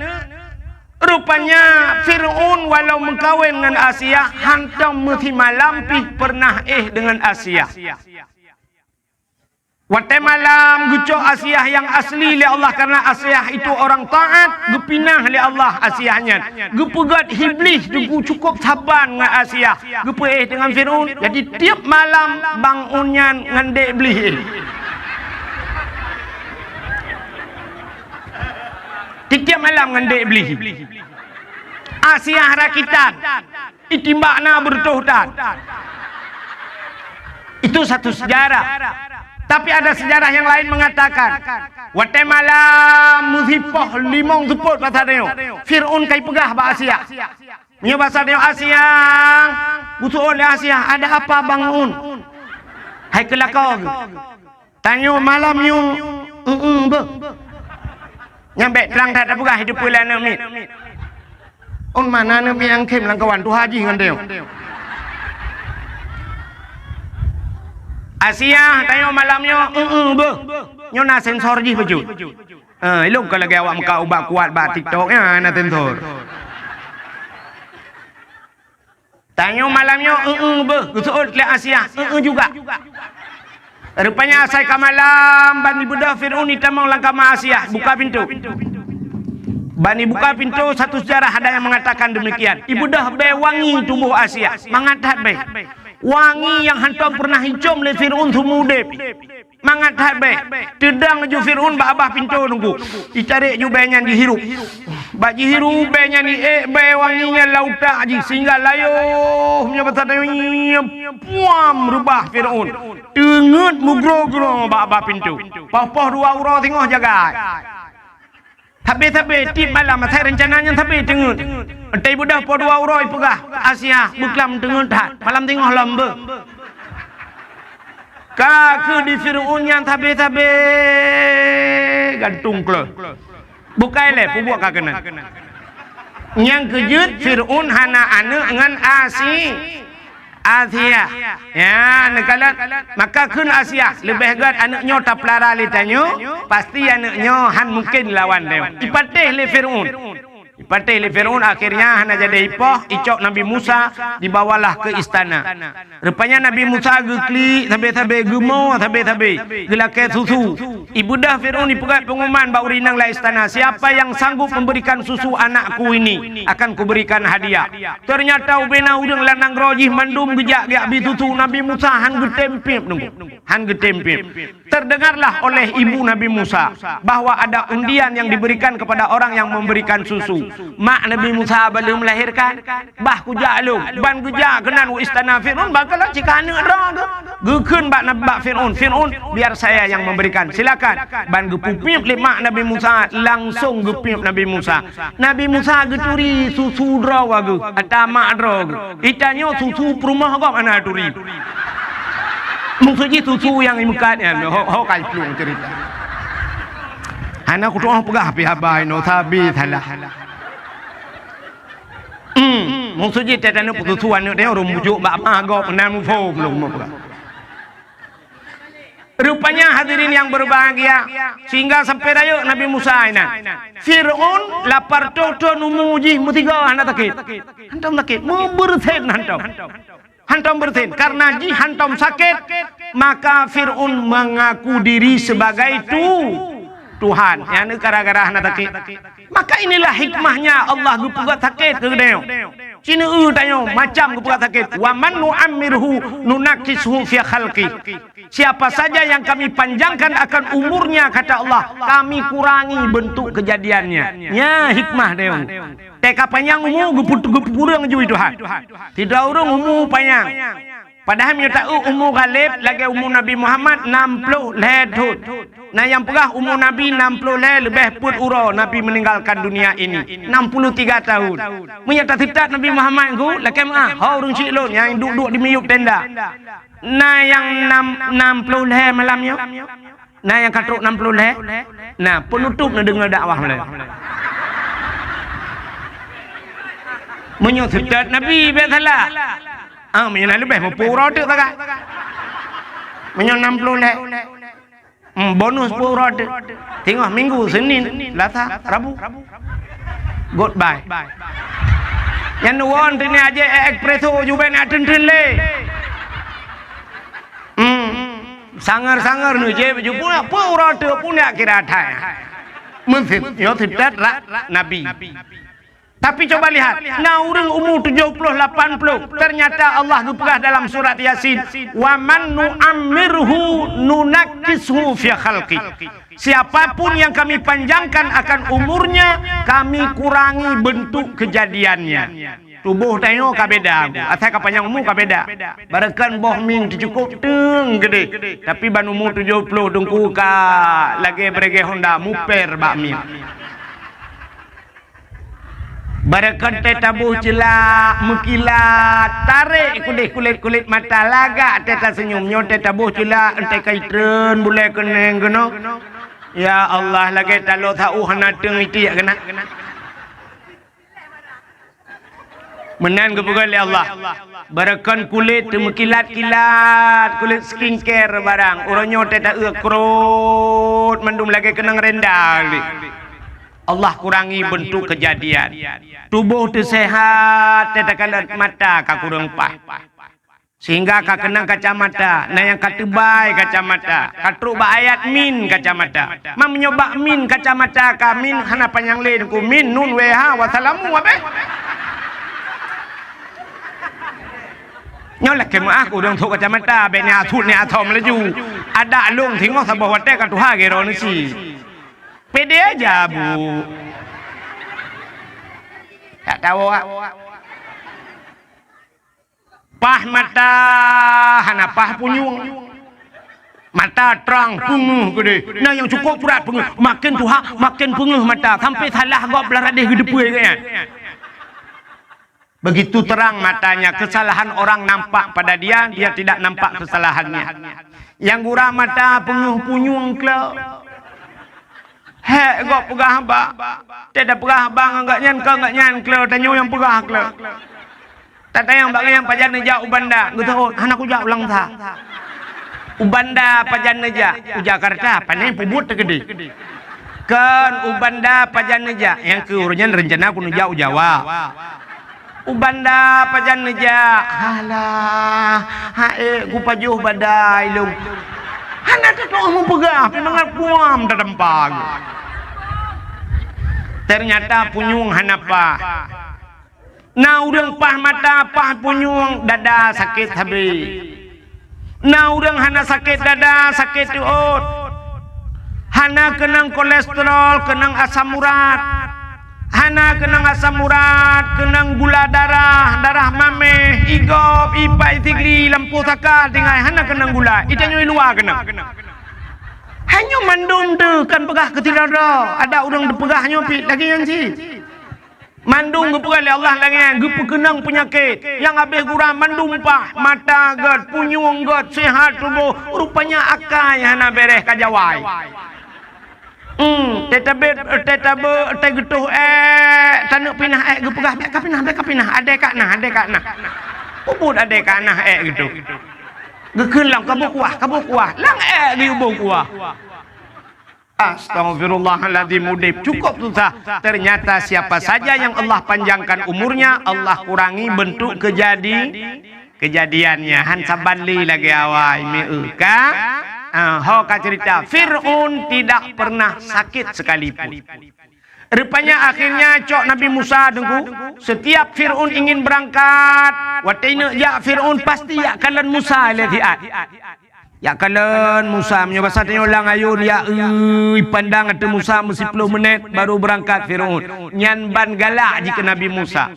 Rupanya Fir'aun walau meukawen ngon Asiah, hantom meusimalam pih peureunah éh deungon Asiah. Watèe malam geucok Asiah nyang asli lé Allah, karena Asiah itu orang taat, geupinah lé Allah Asiah nyan. Geupeugöt Iblih teungku cukôp saban ngon Asiah. Geupeuéh deungon Fir'aun. Jadi tiep malam bangun nyan ngon dék Iblih. Tiep-tiep malam ngon dék Iblih. Asiah rakitan. Itimbak na beureutoh that. Itu satu sejarah. Tapi ada sejarah yang lain mengatakan, watèe malam meusipoh limong seupôt basa tanyoe, Fir'aun ka ipeugah bak Asiah. Meunyoe basa tanyoe Asiah, geuseuôt lé Asiah, "Ada apa bangun?" Hai keu lakoe geuh. Tanyoe malam nyoe, eu-eu beuh. Nyan bèk trang that tapeugah di depan aneuk miet. Ôn mana aneuk miet nyang khém lam kawan tuha jih ngon tanyoe. Asiah, tanyoe malam nyoe, eu-eu beuh. Nyoe na sensor jih bacut. Eh, ilôn ka lagèe awak meukat ubat kuat bak TikTok nyan na sensor. Tanyoe malam nyoe, eu-eu beuh, geuseuôt lé Asiah, eu-eu juga. Rupanya asai ka malam, ban ibeudôh Fir'aun itamong lam kama Asiah, buka pintoe. Ban ibuka pintoe, satu sejarah ada yang mengatakan demikian. Ibeudôh bèe wangi tuboh Asia, mangat that bèe. Wangi nyang hántom peureunah icôm lé Fir'aun seumeu udép. Mangat that bèe. Teudong ju Fir'aun bak babah pintoe teungku. Itarek ju bèe nyan jihirup. Bak jihirup bèe nyan, iék bèe wangi nyan lam utak jih sehingga layoh meunyoe basa tanyoe, puam, reubah Fir'aun. Teungeut meugroe-groe bak babah pintoe. Poh-poh dua uroe singoh jagai. Sabé-sabé tiep malam asai reuncana nyan sabé teungeut. Entah ibeudôh poh dua uroe ipeugah, "Asia, beuklam teungeut that. Malam singoh lom beuh." Ka kheueh di Fir'aun nyan sabé-sabé gantung kleuh. Bukai lé peubuet ka keunan. Nyang keujeuet Fir'aun hana aneuk ngon Asi-, Asia. Ya, neukalon. Maka kheun Asia, leubeh gèt aneuk nyoe tapeulara lé tanyoe, pasti aneuk nyoe hán mungken lawan tanyoe. Ipatéh lé Fir'aun. Ipatéh lé Fir'aun, akhirnya hana jadi ipoh, icok Nabi Musa, dibawalah ke istana. Rupanya Nabi Musa geuklik sabé-sabé, geumoe sabé-sabé, geulakèe susu. Ibeudôh Fir'aun ipeugèt pengumuman bak ureueng inong lam istana, "Siapa yang sanggup memberikan susu anakku ini, akan kuberikan hadiah." Ternyata ubena ureueng lam nanggroe jih mandum geujak geubri susu, Nabi Musa hán geutem piep teungku. Hán geutem piep. Terdengarlah oleh ibu Nabi Musa bahwa ada undian yang diberikan kepada orang yang memberikan susu. Mak Nabi Musa ban lheueh melahirkan, bah kujak lôn, ban geujak keunan u istana Fir'aun, bah kalon cit ka aneuk droe geuh. Geukheun bak Nab-, bak Fir'aun, "Fir'aun, biar saya yang memberikan, silakan." Ban geupeupiep lé mak Nabi Musa, langsong geupiep Nabi Musa. Nabi Musa geuturi susu droe geuh, ata mak droe geuh. Itanyoe susu peurumoh gob hana turi. Maksud jih susu nyang imeukat nyan, ho, ho ka iplueng cerita. Hana kutu'oh peugah pih haba inoe sabe salah. Hmm, maksud jih teuh taneuk peususu aneuk teuh ureueng bujuk bak ma gob, na muphom lôn meupeugah. Rupanya hadirin yang berbahagia, sehingga sampai rayeuk Nabi Musa inan. Fir'aun lapan reutôh thon umu jih meusigoe hana sakét. Hántom sakét, meubeureusen hántom. Hántom beureusen, karena jih hántom sakét, maka Fir'aun mengaku diri sebagai tu-, Tuhan. Nyan gara-gara hana sakét. Maka inilah hikmahnya Allah geupeugah sakét keu geutanyoe. Sineuk tanyoe macam geupeugah sakét, "Wa man nu'ammirhu nunakkishu fi khalqi." Siapa saja yang Kami panjangkan akan umurnya, kata Allah, Kami kurangi bentuk kejadiannya. Nya hikmah tanyoe. Teuka panyang umu geupeu-, geupeukureueng ju Tuhan. Sidroe ureueng umu panyang. Padahai meunyoe taeu umu ghaleb lagèe umu Nabi Muhammad nam ploh lhèe thon. Na nyang peugah umu Nabi nam ploh lhèe leubeh peuet uroe Nabi meninggalkan dunia ini, enam puluh tiga tahun. Meunyoe taseutôt Nabi Muhammad nyan, lakèe meu'ah, ho ureueng syik lôn nyang duek-duek di miyueb tenda. Na nyang nam, nam ploh lhèe malam nyoe? Na nyang ka trok nam ploh lhèe? Na, peunutôp neudeungoe dakwah mulai. Meunyoe seutôt Nabi bèk salah. Ah, meunyoe na leubeh, muphom uroe teuk sagai. Meunyoe nam ploh lhèe. Hmm, bonus peuet uroe teuk. Singoh Minggu, Senin, Selasa, Rabu. Goodbye. Nyan won teuk nyan jih espresso jubèn ateuntun lé. Hmm. Sangar-sangar nu jép ju pun, peuet uroe teuk pun jak kira that. Meuseuti, nyoe seutôt ra-, Nabi. Tapi coba lihat, na ureueng umu tujoh ploh, lapan ploh, ternyata Allah geupeugah dalam surat Yasin, "Wa man nu'ammirhu nunakkishu fi khalqi." Siapapun yang Kami panjangkan akan umurnya, Kami kurangi bentuk kejadiannya. Tuboh tanyoe ka beda, asai ka panyang umu ka beda. Barokon boh mieng teucukôp teung geudeh, tapi ban umu tujoh ploh teungku ka lagèe bregèe honda muper bak mieng. Barokon teuh taboh ceulak, meukilat, tarek keudeh kulét-kulét mata, lagak teuh taseunyum. Nyoe teuh taboh ceulak, entah ka itreun bulèe keuneng keunoe. Ya Allah, lagèe taloe saôh hana teung itiek keunan. Meunan geupeugah lé Allah, barokon kulét teumeukilat-kilat, kulét skincare barang. Uroe nyoe teuh taeu krot mandum lagèe keunong renda lé. Allah kurangi bentuk kejadian. Tuboh teuh seuhat, teuh takalon mata ka kureueng paih. Sehingga ka keunong kacamata, na nyang ka teubai kacamata, ka trok bak ayat min kacamata. Meunyoe bak min kacamata ka min hana panyang lé Teungku, min nun weh ha, wassalamu abéh. Nyoe lakée meuáh keu ureuëng trok kacamata, bék ni athut ni athom laju. Adak lôn singoh saboh watée ka tuha gero neusi. Pede aja, Bu. Tak tahu, ah. Paih mata hana paih punyueng. Mata trang peungeuh keudeh. Na nyang cukôp brat peungeuh. Makin tuha, makin peungeuh mata. Sampai salah gob lam radeh geudeupue geuh nyan. Begitu terang matanya, kesalahan orang nampak pada dia, dia tidak nampak kesalahannya. Nyang gura mata peungeuh punyueng klo. Hék gob peugah haba. Teuda peugah haba ngon gobnyan, keu gobnyan klo, tanyoe nyang peugah klo. Tatanyong bak gobnyan pajan neujak u Banda, geuteuôt, hana kujak u Langsa. U Banda pajan neujak, u Jakarta, pane peubuet teukeudeh. Kon u Banda pajan neujak, nyang keu ureuëng nyan reuncana ku neujak u Jawa. U Banda pajan neujak, halah, haék kupajoh badai lôn. Hana teutoh meupeugah, pi mangat kuam tatampa. Ternyata punyueng hana paih. Na ureuëng paih mata, paih punyueng, dada sakét habéh. Na ureuëng hana sakét dada, sakét teuôt. Hana keunong kolesterol, keunong asam urat. Hana keunong asam urat, keunong gula darah, darah maméh, igob, ipai sigli, lampôh saka, tinggai hana keunong gula. Itanyoe luwa keunong. Hanyoe mandum teuh kan peugah keu sidroe-droe. Ada ureuëng teupeugah nyoe pih lagée nyan cit. Mandum geupeugah lé Allah lagée nyan, geupeukeunong peunyakét nyang habéh gura mandum paih, mata gét, punyueng gét, seuhat tuboh, rupanya akai hana béréh ka jawai. Hmm, teutabeuet, teutabeuet, teugeutôh ék, taneuk pinah ék geupeugah, "Bék kapinah, bék kapinah, adé ka na, adé ka na." Peubuet adé ka na ék geutoh. Geukheun lam kaboh kuah, kaboh kuah, lam ék geuyue boh kuah. Astaghfirullahaladzim, udeb cukup susah. Ternyata siapa saja yang Allah panjangkan umurnya, Allah kurangi bentuk kejadi-, kejadiannya. Han saban lé lagée awai, meu ka? Ah, ho ka cerita, Fir'aun tidak pernah sakit sekalipun. Rupanya akhirnya cok Nabi Musa Teungku, setiap Fir'aun ingin berangkat, watée neuk jak Fir'aun pasti jak kalon Musa lé siat. Jak kalon Musa, meunyoe basa tanyoe lam ayôn, jak, eu, ipandang ateueh Musa meusiploh meunét baru beurangkat Fir'aun. Nyan ban galak jih keu Nabi Musa.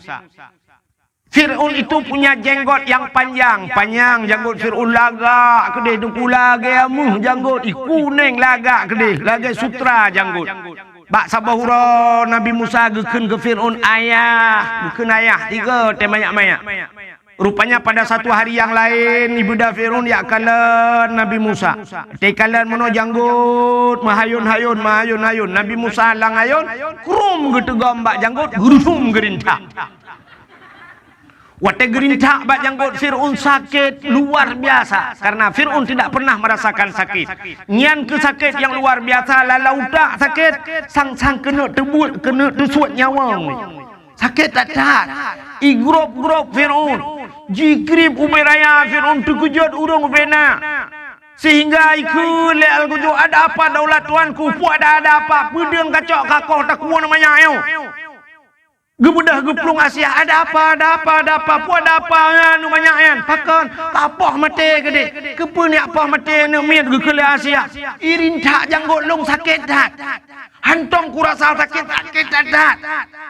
Fir'aun itu punya jenggot yang panjang, panyang janggot Fir'aun, lagak keudeh, Teungku, lagée ameuh janggot, i kuneng lagak keudeh, lagée sutra janggot. Bak saboh uroe Nabi Musa geukheun keu Fir'aun, "Ayah," geukheun ayah, tiga teuh manyak-manyak. Rupanya pada satu hari yang laén, ibeudôh Fir'aun jak kalon Nabi Musa. Teukalon meunoe janggot, meuhayôn-hayôn, meuhayôn-hayôn. Nabi Musa lam ayôn, krum geuteugom bak janggot, geurusum geurintak. Watée geurintak bak janggot Fir'aun sakét luar biasa, karena Fir'aun tidak pernah merasakan sakit. Nyan keuh sakét nyang luar biasa, lala utak sakét, sang-sang keuneuk teubuet, keuneuk teusuet nyawöng. Sakét that-that. Igrôp-grôp Fir'aun. Jikrieb ubé raya Fir'aun, teukeujot ureuëng ubé na. Sehingga ikheun lé Al-Ghazali, "Ada apa daulat tuanku? Peue ada, ada apa? Peudeueng kacok kakoh takuwoe manyak nyoe." Geubeudôh geuplueng Asia, "Ada apa, ada apa, ada apa? Peue ada apa nyan manyak nyan?" "Pakon? Ka poh maté keudeh." "Keupeue neujak poh maté aneuëk miet?" geukheun lé Asia. "Irintak janggot lôn sakét that." "Hantom kurasa sakét, sakét that-that."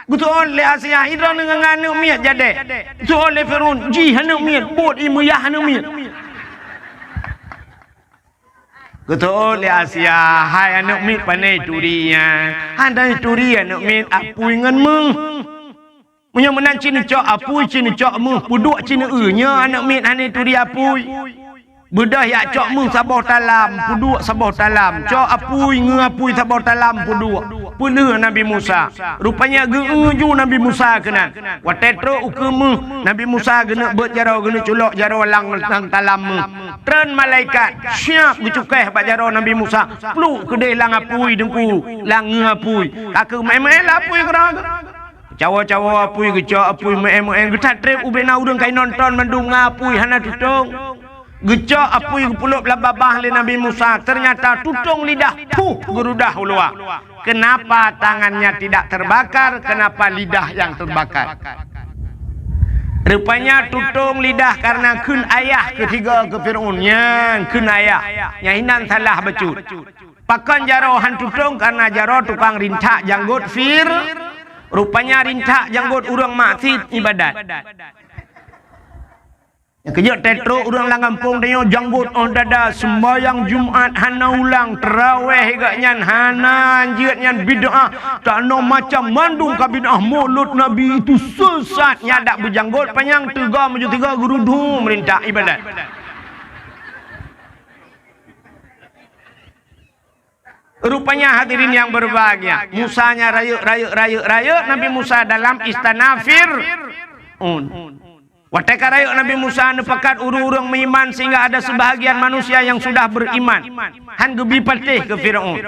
Geuteuôt lé Asia, "Idroe ngon aneuëk miet jadeh." Geuteuôt lé Fir'aun, "Jih aneuëk miet, buet ié meuyah aneuëk miet." Geuteuôt lé Asia, "Hai aneuëk miet, pane turi nyan?" "Hana turi aneuëk miet, apui ngon méuh." "Meunyoe meunan ci neucok apui, ci neucok méuh, peuduek ci neueu, nyoe aneuëk miet hana turi apui." Beudôh jak cok méuh saboh talam, peuduek saboh talam, cok apui, ngeu apui saboh talam, peuduek, peulheueh Nabi Musa. Rupanya geu-eu ju Nabi Musa keunan. Watée trok ukeue méuh, Nabi Musa geuneuk beuet jaroe, geuneuk culok jaroe lam, lam talam méuh. Treun malaikat, siab geucukéh bak jaroe Nabi Musa, pluek keudeh lam apui Teungku, lam ngeu apui. Ka keuh mé-mé lam apui keudroe. Cawoe-cawoe apui, geucok apui, meu'en-meu'en, geutatreb ubena ureuëng ka inonton mandum ngon apui hana tutong. Geucok apui geupulop lam babah lé Nabi Musa, ternyata tutong lidah, puh, geurudah u luwa. Kenapa tangannya tidak terbakar? Kenapa lidah yang terbakar? Rupanya tutong lidah karena kheun ayah keu tiga keu Fir'aun. Nyan kheun ayah. Nyan hinan salah bacut. Pakon jaroe han tutong? Karena jaroe tukang rintak janggot Fir. Rupanya rintak janggot ureuëng maksiet ibadat. Nyang keujeuet teutrok ureuëng lam gampông tanyoe janggot óh dada, seumbahyang Jumat hana ulang, teurawéh gak nyan hana, jeuet nyan bid'ah, tanoh macam mandum ka bid'ah, mulod Nabi itu sesat, nyan dak beujanggot panyang teuga meujeuet teuga geurudu meurintak ibadat. Rupanya hadirin yang berbahagia, Musa nya rayeuk, rayeuk, rayeuk, rayeuk Nabi Musa dalam istana Fir'aun. Watée ka rayeuk Nabi Musa neupakat ureuëng-ureuëng meuiman sehingga ada sebahagian manusia yang sudah beriman. Han geubi patéh keu Fir'aun.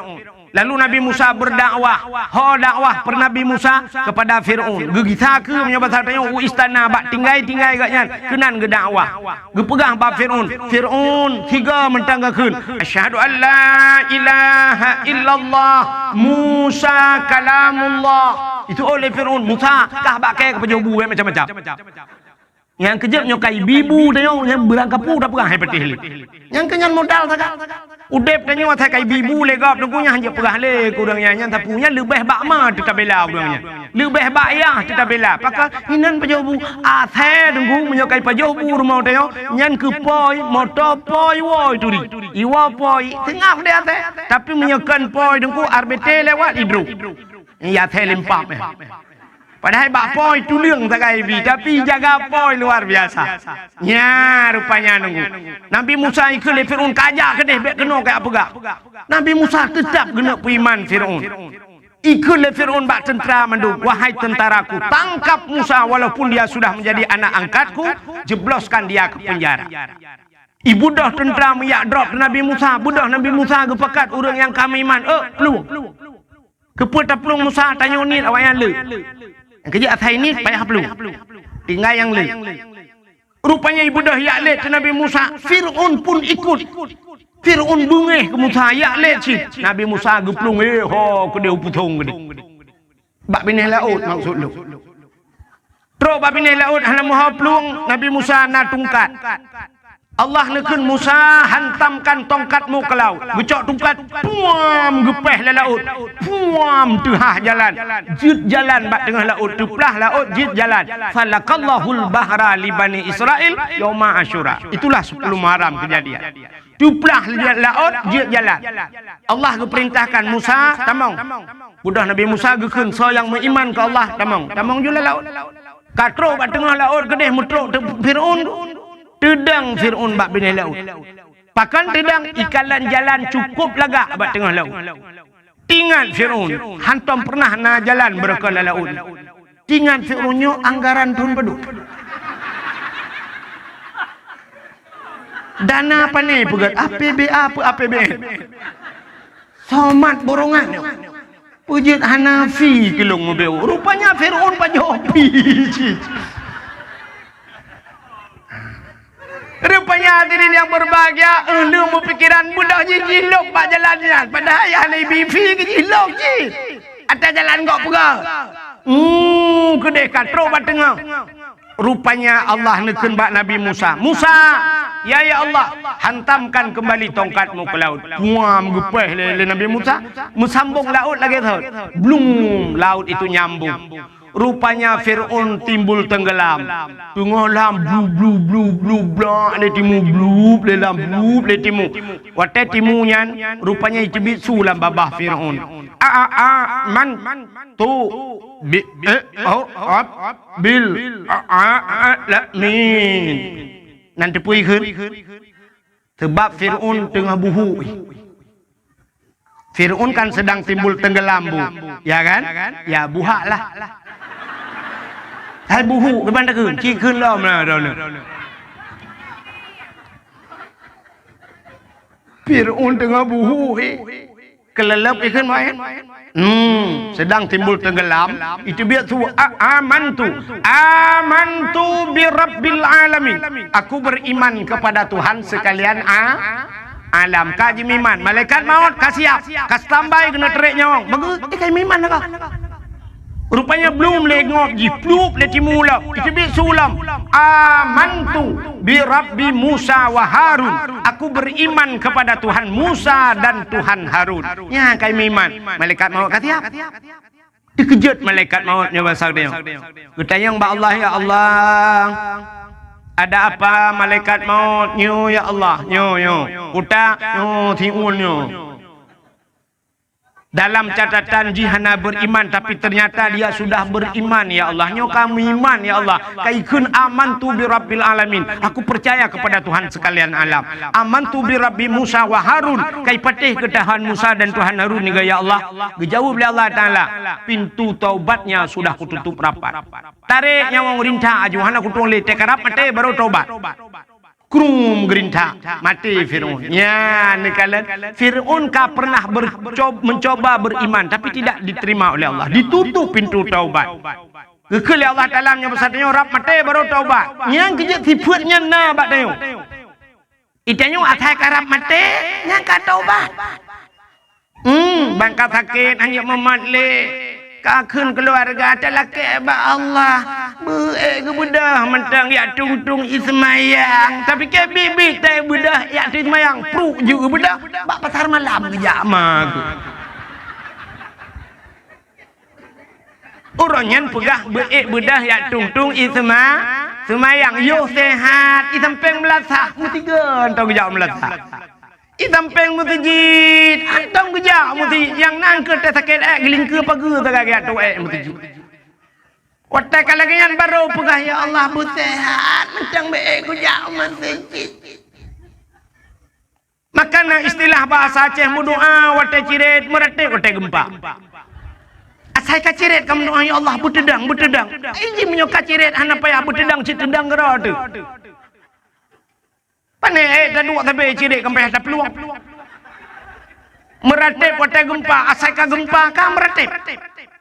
Lalu Nabi Musa berdakwah. Ho dakwah per Nabi Musa kepada Fir'aun. Geugisa keu meunyoe basa tanyoe u istana bak tinggai-tinggai gak nyan keunan geudakwah. Geupeugah bak Fir'aun, "Fir'aun, tiga mantong geukheun, 'Asyhadu an la ilaha illallah, Musa kalamullah.'" Itu oleh Fir'aun, "Musa, kah bak kée ka pajoh bu, macam-macam." Nyang keujeuet nyoe ka ibi bu tanyoe, nyang beurangkapeue tapeugah hai patéh lé. Nyang keu nyan modal sagai. Udeb tanyoe asai ka ibi bu lé gob, teungku nyan hanjeuet peugah lé keu ureuëng nyan, nyan sapeue nyan leubeh bak ma teutabela ureuëng nyan. Leubeh bak yah teutabela. Pakon hinan pajoh bu, asai teungku meunyoe ka ipajoh bu rumoh tanyoe, nyan keu poi, moto poi, woe turi. Iwoe poi, seungab deh asai. Tapi meunyoe kon poi teungku, R B T lewat idrop. Iya asai limpap eh. Padahai bak poi tuleueng sagai ibi, tapi jaga poi luar biasa. Nya rupanya nunggu. Nabi Musa ikheun lé Fir'aun, "Kajak keudeh, bék keunoe kajak peugah." Nabi Musa teutap geuneuk peuiman Fir'aun. Ikheun lé Fir'aun bak teuntara mandum, "Wahai tentaraku, tangkap Musa walaupun dia sudah menjadi anak angkatku, jebloskan dia ke penjara." Ibeudôh teuntara meuyak drob keu Nabi Musa, beudôh Nabi Musa geupakat ureuëng nyang ka meuiman, "Eh, plueng." Keupeue taplueng Musa, tanyoe niet awaknyan le. Nyang keujeuet asai niet payah plueng. Tinggai nyang le. Rupanya ibeudôh yak lét keu Nabi Musa, Fir'aun pun ikut. Fir'aun beungéh keu Musa, yak lét cit. Nabi Musa geuplueng, eh, ho keudeh u pusong keudeh. Bak binéh laôt maksud lôn. Trok bak binéh laôt hana meuho plueng, Nabi Musa na tungkat. Allah neukheun, "Musa, hantamkan tongkatmu ke laut." Geucok tungkat, puam, geupéh lé laôt. Puam, teuhah jalan. Jeuet jalan bak teungoh laôt, teuplah laôt, jeuet jalan. "Falakallahul bahra li Bani Israil yauma Asyura." Itulah sepuluh Muharram kejadian. Teuplah laôt, jeuet jalan. Allah geupeurintahkan Musa, "Tamong." Beudôh Nabi Musa geukheun, "Soe nyang meuiman keu Allah, tamong." Tamong ju lam laôt. Ka trok bak teungoh laôt keudeh meutrok teu-, Fir'aun tu. Teudong Fir'aun bak binéh laôt. Pakon teudong? Ikalon jalan cukôp lagak bak teungoh laôt. Teuingat Fir'aun, hantom peureunah na jalan beureukat lam laôt. Teuingat Fir'aun nyoe anggaran thôn padum. Dana pané peugét, A P B A peu A P B N. Somat borongan nyoe. Peujeuet hana fi keu lôn meubeuet. Rupanya Fir'aun pajoh fi cit. Rupanya hadirin yang berbahagia, eh, lôn beupikiran beudôh jih jilok bak jalan nyan. Padahai hana ibi fi keu jilok cit. Atas jalan gok peugah. Hmm, keudeh ka trok bak teungoh. Rupanya Allah neukheun bak Nabi Musa, "Musa, ya, ya Allah, hantamkan kembali tongkatmu ke laut." Puam, geupéh lé, lé Nabi Musa, meusambong laôt lagée thot. Blum, laut itu nyambung. Rupanya Fir'aun timbul tenggelam. Teungoh lam blu, blu, blu, blu, blak lé timu, blup lé lam, blup lé timu. Watée timu nyan, rupanya iteubiet su lam babah Fir'aun. A, a, a, man, tu, bi, eh, oh, ab, bil, a, a, a, la, min. Nan teupeu ikheun. Sebab Fir'aun teungoh buhu. Fir'aun kan sedang timbul tenggelam, Bu. Ya kan? Ya, buhak lah. Hai buhu, kiban takheun? Cit kheun lom lah, droeneuh. Fir'aun teungoh buhu, eh. Keuleuleub ikheun, Mak, eh? Hmm, sedang timbul tenggelam. Itu biasa tu, a-, amantu. Amantu bi rabbil alamin. Aku beriman kepada Tuhan sekalian a-, alam. Ka jimeuiman. Malaikat maut ka siap. Ka standby keuneuk trek nyawöng. Bagus, eh, ka jimeuiman lah ka. Rupanya blum lé ngob jih, plup lé timu lom. Itu biasa lom. Amantu bi rabbi Musa wa Harun. Aku beriman kepada Tuhan Musa dan Tuhan Harun. Nyan ka jimeuiman. Malaikat maut ka siap. Teukeujot malaikat maut nyoe basa geutanyoe. Geutanyong bak Allah, "Ya Allah, ada apa malaikat maut nyoe, ya Allah?" "Nyoe, nyoe. Utak nyoe, siun nyoe. Dalam catatan jih hana beriman, tapi ternyata dia sudah beriman, ya Allah. Nyoe ka meuiman, ya Allah. Ka ikheun amantu bi rabbil alamin. Aku percaya kepada Tuhan sekalian alam. Amantu bi rabbi Musa wa Harun." Ka ipatéh keu Tuhan Musa dan Tuhan Harun nyoe, ya Allah. Geujaweueb lé Allah Taala, "Pintu taubatnya sudah kututup rapat." Tarek nyawöng rintak aju, hana kutueng lé, teukarab maté baru taubat. Krum geurintak, maté Fir'aun. Nyan neukalon, Fir'aun ka pernah bercob-, mencoba beriman, tapi tidak diterima oleh Allah. Ditutup pintu taubat. Geukheun lé Allah Taala nyoe basa tanyoe, "Rab maté baru taubat." Nyan keujeuet sifeuet nyan na bak tanyoe. Itanyoe asai ka rab maté, nyan ka taubat. Hmm, ban ka sakét, hana mumat lé. Ka kheun keuluwarga talakée bak Allah. Beu-ék geubeudôh mantong jak tueng-tueng ie seumayang. Tapi keu biet-biet teubeudôh jak tueng seumayang, pruek jeuet geubeudôh. Bak pasar malam geujak ma geuh. Uroe nyan peugah beu-ék beudôh jak tueng-tueng ie seuma-, seumayang. Yoh seuhat, ie sampéng meulasah, meusigoe mantong geujak meulasah. Ie sampéng meuseujid, mantong geujak meuseujid. Nyang na keu teuh sakét ék, geulingkeue pageue sagai geujak tueng ék meuseujid. Watée ka lagée nyan barô peugah, "Ya Allah, beuseuhat, mantong beu-ék geujak meuseujid." Maka na istilah bahasa Aceh, meudoá watée cirét, meuratéb watée geumpa. Asai ka cirét ka meudoá, "Ya Allah, beuteudong, beuteudong." Ai jih meunyoe ka cirét hana payah beuteudong, cit teudong keudroe teuh. Pané ék taduek sabe cirét ka payah taplueng. Meuratéb watée geumpa, asai ka geumpa ka meuratéb.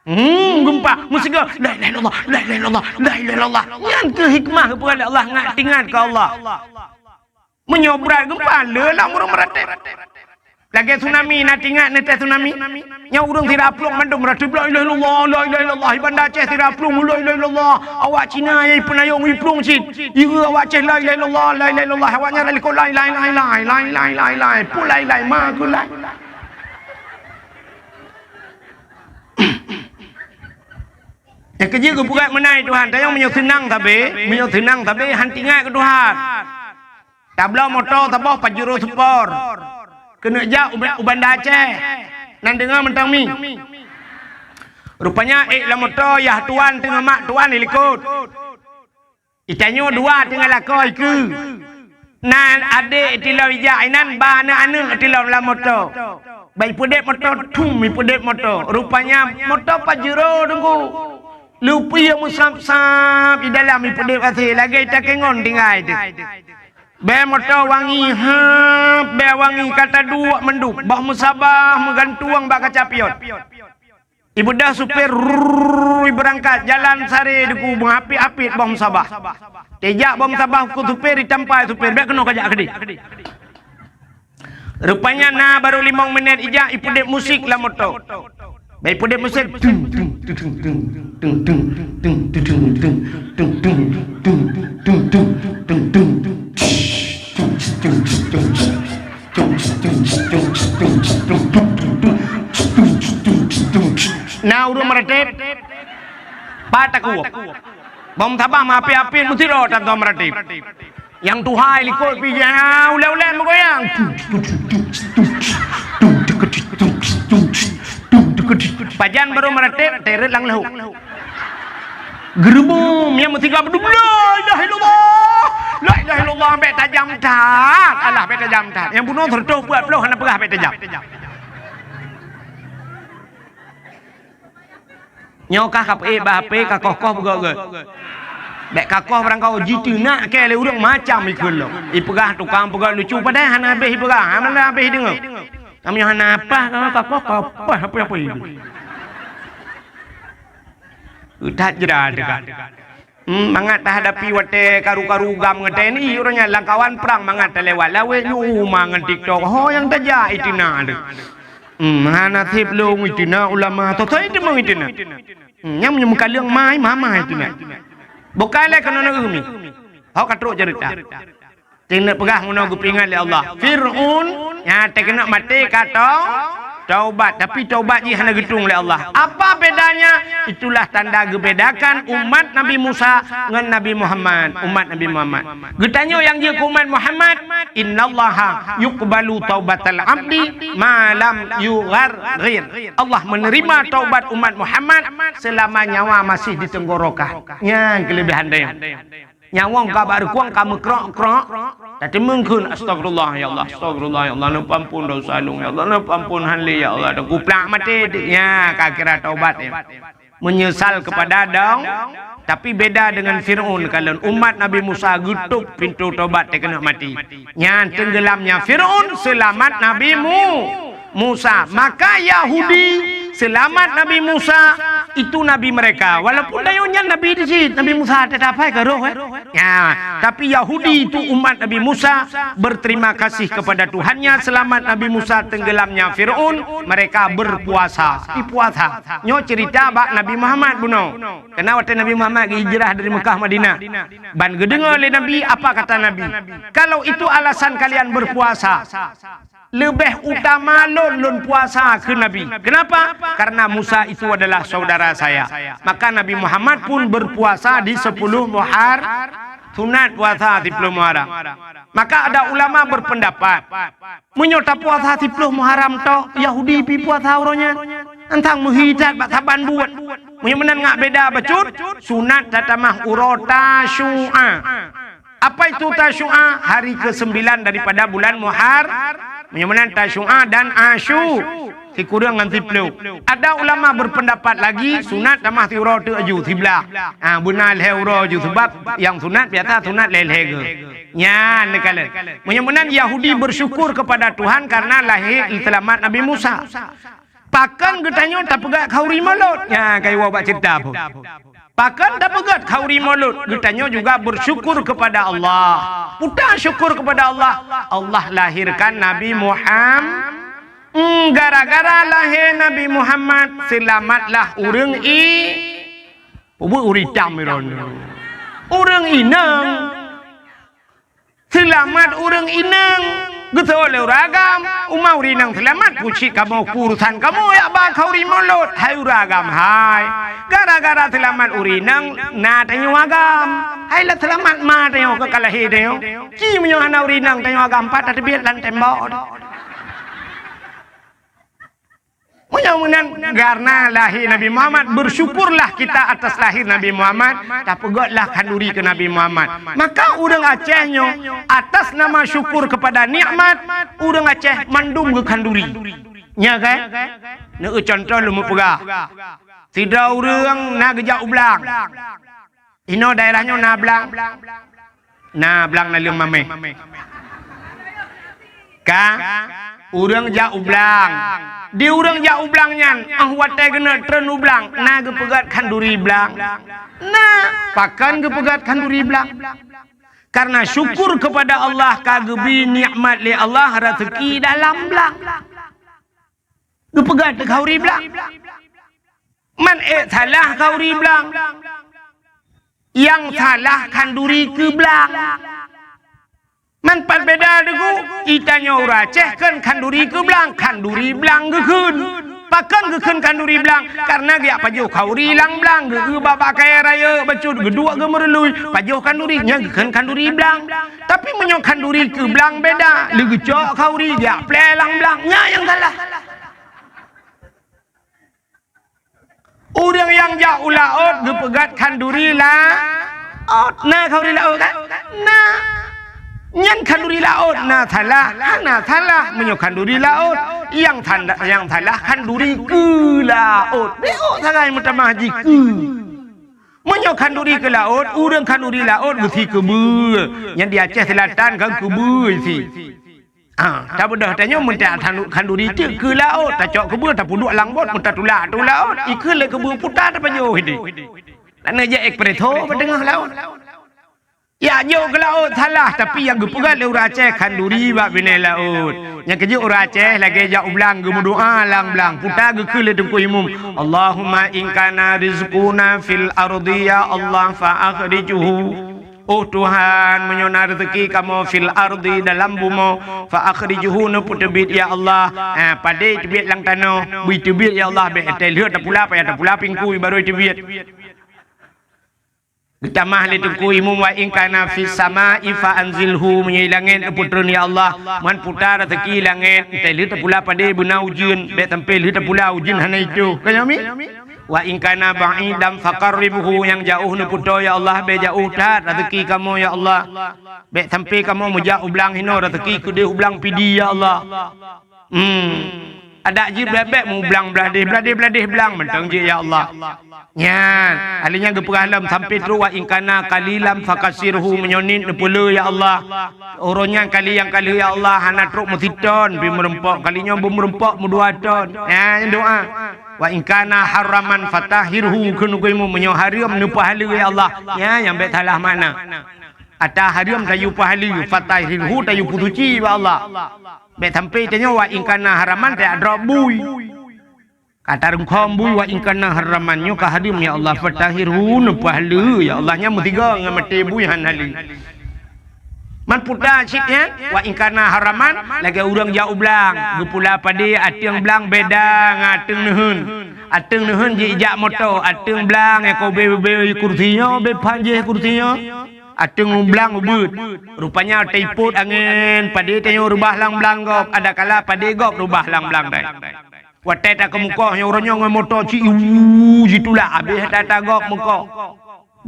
Hmm, geumpa, meusigoe, "La ilaha illallah, la ilaha illallah, la ilaha illallah." Nyan keuh hikmah geupeugah lé Allah, ngat teuingat keu Allah. Meunyoe brat geumpa, le lam ureuëng meuratéb. Lagée tsunami, na teuingat neuteuh tsunami? Nyoe ureuëng sira plueng mandum meuratéb, "La ilaha illallah, la ilaha illallah." Di Banda Aceh sira plueng, "La ilaha illallah." Awak Cina nyang peunayong iplueng cit. Ieu awak Aceh, "La ilaha illallah, la ilaha illallah." Awak nyan likot, "La ilaha illallah, la ilaha illallah, la ilaha illallah." Pun la ilaha ma keu la. Nyang keujeuet geupeugah meunan Tuhan, tanyong meunyoe seunang sabe, meunyoe seunang sabe, han teuingat keu Tuhan. Tabloe moto saboh Pajero Sport. Keuneuk jak u, u Banda Aceh. Nan deungoe mantong mi. Rupanya ék lam moto yah tuan teungoh mak tuan di likot. Itanyoe dua teungoh lakoe ikeue. Nan adék tilom ijak inan ba aneuëk-aneuëk tilom lam moto. Ba ipeudeb moto, thum ipeudeb moto. Rupanya moto Pajero teungku. Lupie meusab-sab di dalam ipeudeb até lagée takengon tinggai teuh. Bée moto wangi hab, bée wangi ka taduek mandum, boh meusabah meugantueng bak kaca pion. Ibeudôh supir, rrrr, ibeurangkat jalan sare deuku meuapit-apit boh meusabah. Tejak boh meusabah keu supir, itampa supir, bèk keunoe kajak keudeh. Rupanya na barô limong minèt ijak, ipeudeb musik lam moto. Bèk ipeudeb musik. Na ureueng meuratéb, pat takue. Bom sabah meuapit-apit meusidroe tantoe meuratéb. Nyang tuha likot pih, ulèe-ulèe meugoyang. Pajan barô meuratéb, teuret lam lahok. Geureubom, nyang meusigoe beudôh, "La ilaha illallah! La ilaha illallah!" Bèk tajam that! Alah, bèk tajam that! Nyang bunoe sireutôh peuet ploh hana peugah bèk tajam. Nyoe kah ka peuék bak H P, ka koh-koh peugöt-göt. Bèk ka koh barangkaho jiteunak kèe lé ureueng macam ikheun lom. Ipeugah tukang peugöt lucu padahai hana habéh ipeugah, hana habéh ideungö. Kamu hana apa, apa, apa, apa, apa, apa itu? Udah jera dekat. Hmm, mangat tahadapi watèe karu-karu GAM ngon T N I, uroe nyan lam kawan prang mangat talewat lawét nyoe uma ngon TikTok. Ho nyang tajak itina tu. Hmm, hana sép lôn itina ulama, toh-toh itu mau itina. Hmm, nyang meunyoe meukaleueng mai, mama itina. Bukai lé keunoe na umi. Ho ka trok cerita. Teuneuk peugah meunoe geupeuingat lé Allah. Fir'aun nyang teukeunok maté ka tau-, taubat, tapi taubat jih hana geutueng lé Allah. Apa bedanya? Itulah tanda geubedakan umat Nabi Musa ngon Nabi Muhammad, umat Nabi Muhammad. Geutanyoe nyang jeuet keu umat Muhammad, "Innallaha yuqbalu taubatal abdi ma lam yugharghir." Allah menerima taubat umat Muhammad selama nyawa masih di tenggorokan. Nyan keulebihan tanyoe. Nyawöng ka bak rukueng ka meukrok-krok, tateumeung kheun, "Astagfirullah, ya Allah, astagfirullah, ya Allah, neupeuampon desya lôn, ya Allah, neupeuampon han lé, ya Allah," dan kuplak maté, nya ka kira taubat, ya. Menyesal kepada dong, tapi beda dengan Fir'aun, kalon umat Nabi Musa geutôp pintoe taubat teukeunok maté. Nyan tenggelamnya Fir'aun, selamat Nabi Mu-, Musa. Maka Yahudi seulamat Nabi Musa, itu nabi mereka. Walaupun tanyoe nyan nabi di cit, Nabi Musa teutab hai ka roh, eh. Ya, tapi Yahudi itu umat Nabi Musa berterima kasih kepada Tuhannya, selamat Nabi Musa tenggelamnya Fir'aun, mereka berpuasa. Ipuasa. Nyoe cerita bak Nabi Muhammad bunoe. Karena watèe Nabi Muhammad hijrah dari Mekah Madinah. Ban geudeungoe lé Nabi, apa kata Nabi? "Kalau itu alasan kalian berpuasa, leubeh utama lôn, lôn puasa," kheun Nabi. Kenapa? "Karena Musa itu adalah saudara saya." Maka Nabi Muhammad pun berpuasa di sepuluh Muhar-, sunat puasa di sepuluh Muharram. Maka ada ulama berpendapat, meunyoe tapuasa siploh Muharram tok, Yahudi pi puasa uroe nyan. Antang meuhi that bak saban buet. Meunyoe meunan ngat beda bacut, sunat tatamah uroe Tasyu'a. Apa itu Tasyu'a? Hari kesembilan daripada bulan Muhar-, meunyoe meunan Tasyu'a dan Asyu. Sikureueng ngon siploh. Ada ulama berpendapat lagi, sunat tamah siuroe teuk aju, siblah. Ha, beuna lhèe uroe aju, sebab nyang sunat biasa sunat lhèe-lhèe geuh. Nyan neukalon. Meunyoe meunan Yahudi bersyukur kepada Tuhan karena lahé seulamat Nabi Musa. Pakon geutanyoe tapeugöt khanduri Maulud? Nyan ka iwoe bak ceurita phôn. Pakon tapeugöt khanduri Maulud? Geutanyoe juga bersyukur kepada Allah. Peue syukur kepada Allah? Allah lahirkan Nabi Muham-, hmm, gara-gara lahé Nabi Muhammad, seulamatlah ureueng i-, peue buet ureueng itam droeneuh. Ureueng inong. Seulamat ureueng inong, geutho lé ureueng agam, uma ureueng inong seulamat, peue cit kamoe, peue urusan kamoe jak ba khanduri Maulud, hai ureueng agam hai. Gara-gara seulamat ureueng inong, na tanyoe agam. Hai lah seulamat ma tanyoe keu ka lahé tanyoe. Ci meunyoe hana ureueng inong tanyoe agam, pat tateubiet lam tembok. Meunyoe meunan, karena lahé Nabi Muhammad, bersyukurlah kita atas lahir Nabi Muhammad, tapeugötlah khanduri keu Nabi Muhammad. Maka ureueng Aceh nyoe, atas nama syukur kepada nikmat, ureueng Aceh mandum geukhanduri. Nya kan? Neueu contoh lôn meupeugah. Sidroe ureueng na geujak u blang. Inoe daerah nyoe na blang? Na blang naleueng mamèh. Ka, ureueng jak u blang. Di ureueng jak u blang nyan, 'oh watèe geuneuk treun u blang, na geupeugöt khanduri blang? Na, pakon geupeugöt khanduri blang? Karena syukur kepada Allah ka geubri nikmat lé Allah raseuki dalam blang. Geupeugöt khanduri blang. Man ék salah khanduri blang. Nyang salah khanduri keu blang. Man pat beda deungon, i tanyoe ureueng Aceh kheun khanduri keu blang, khanduri blang geukheun. Pakon geukheun khanduri blang? Karena geujak pajoh khanduri lam blang, geu-, geubak bak kayèe rayeuk bacut, geuduek geumeurului, pajoh khanduri, nyan geukheun khanduri blang. Tapi meunyoe khanduri keu blang beda, lé geucok khanduri, geujak plè lam blang, nyan nyang salah. Ureueng nyang jak u laôt geupeugöt khanduri laôt. Na khanduri laôt kan? Na. Nyan khanduri laôt na salah, hana salah meunyoe khanduri laôt. Nyang sanda-, nyang salah khanduri keu laôt. Beuôt sagai meutamah jih keu. Meunyoe khanduri keu laôt, ureueng khanduri laôt geusi keubeue. Nyan di Aceh Selatan kan keubeue isi. Ha, tabeudôh tanyoe meuntah khanduri cit keu laôt, tacok keubeue tapeuduek lam bot, meutatulak u laôt, ikheun lé keubeue puta tapajoh idéh. Laneuk jak ekspreso bak teungoh laôt. Jak jok keu laôt salah, tapi nyang geupeugah lé ureuëng Aceh khanduri bak binéh laôt. Nyang keujeuet ureuëng Aceh lagée jak u blang geumeudoá lam blang, puta geukheun lé Teungku Imum, "Allahumma in kana rizquna fil ardi ya Allah fa akhrijhu." Oh Tuhan, meunyoe na reuzeuki kamoe fil ardi dalam bumoe, fa akhrijhu neupeuteubiet ya Allah. Ah, padé teubiet lam tanoh, bui teubiet ya Allah, bék teuh lheueh tapula, payah tapula pingkui barô teubiet. Geutamah lé Teungku Imum, "Wa in kana fis sama'i fa anzilhu," meunyoe langét neupeutreun ya Allah, man puta reuzeuki langét, teuh lheueh tapula padé beuna ujeuen, bék sampai lheueh tapula ujeuen hana itoh. Ka nyoe mi? "Wa in kana ba'idan faqarribhu," nyang jaoh neupeutoe ya Allah, bék jaoh that reuzeuki kamoe ya Allah. Bék sampai kamoe meujak u blang hinoe reuzeuki keudeh u blang Pidie ya Allah. Hmm. Adak jih bèk-bèk meublang blah déh, blah déh, blah déh blang mantong jih ya Allah. Nyan, ahli nyan geupeugah lom sampai trok, "Wa in kana qalilan fakatsirhu," meunyoe niet neupeulé ya Allah. Uroe nyan kali nyang ka lheueh ya Allah hana trok meusiton pih meureumpok, kali nyoe beumeureumpok meudua ton. Nyan doa. "Wa in kana haraman fatahhirhu," kheun Teungku Imum, meunyoe hareuem neupeuhaleue ya Allah. Nyan nyang bèk salah makna. Ata hareuem tayue peuhaleue, fatahhirhu tayue peusuci bak Allah. Bèk sampai tanyoe "wa in kana haraman" tajak drob bui. Ka tarungkhom bui "wa in kana haraman" nyoe ka hareuem ya Allah, fatahhirhu neupeuhaleue ya Allah, nyan meusigoe ngon maté bui hana le. Man puta cit nyan, "wa in kana haraman" lagèe ureueng jak u blang, geupula padé ateueng blang beda ngon ateueng neuheun. Ateueng neuheun jijak moto, ateueng blang nyang ka ubé-ubé kursi nyoe, ubé phan jih kursi nyoe. Ateueng blang ubeuet. Rupanya teupot angén, padé tanyoe reubah lam blang gob, adakala padé gob reubah lam blang dai. Watèe takeumeukoh nyoe uroe nyoe ngon moto ci, uu, jitulak habéh ata-ata gob meukoh.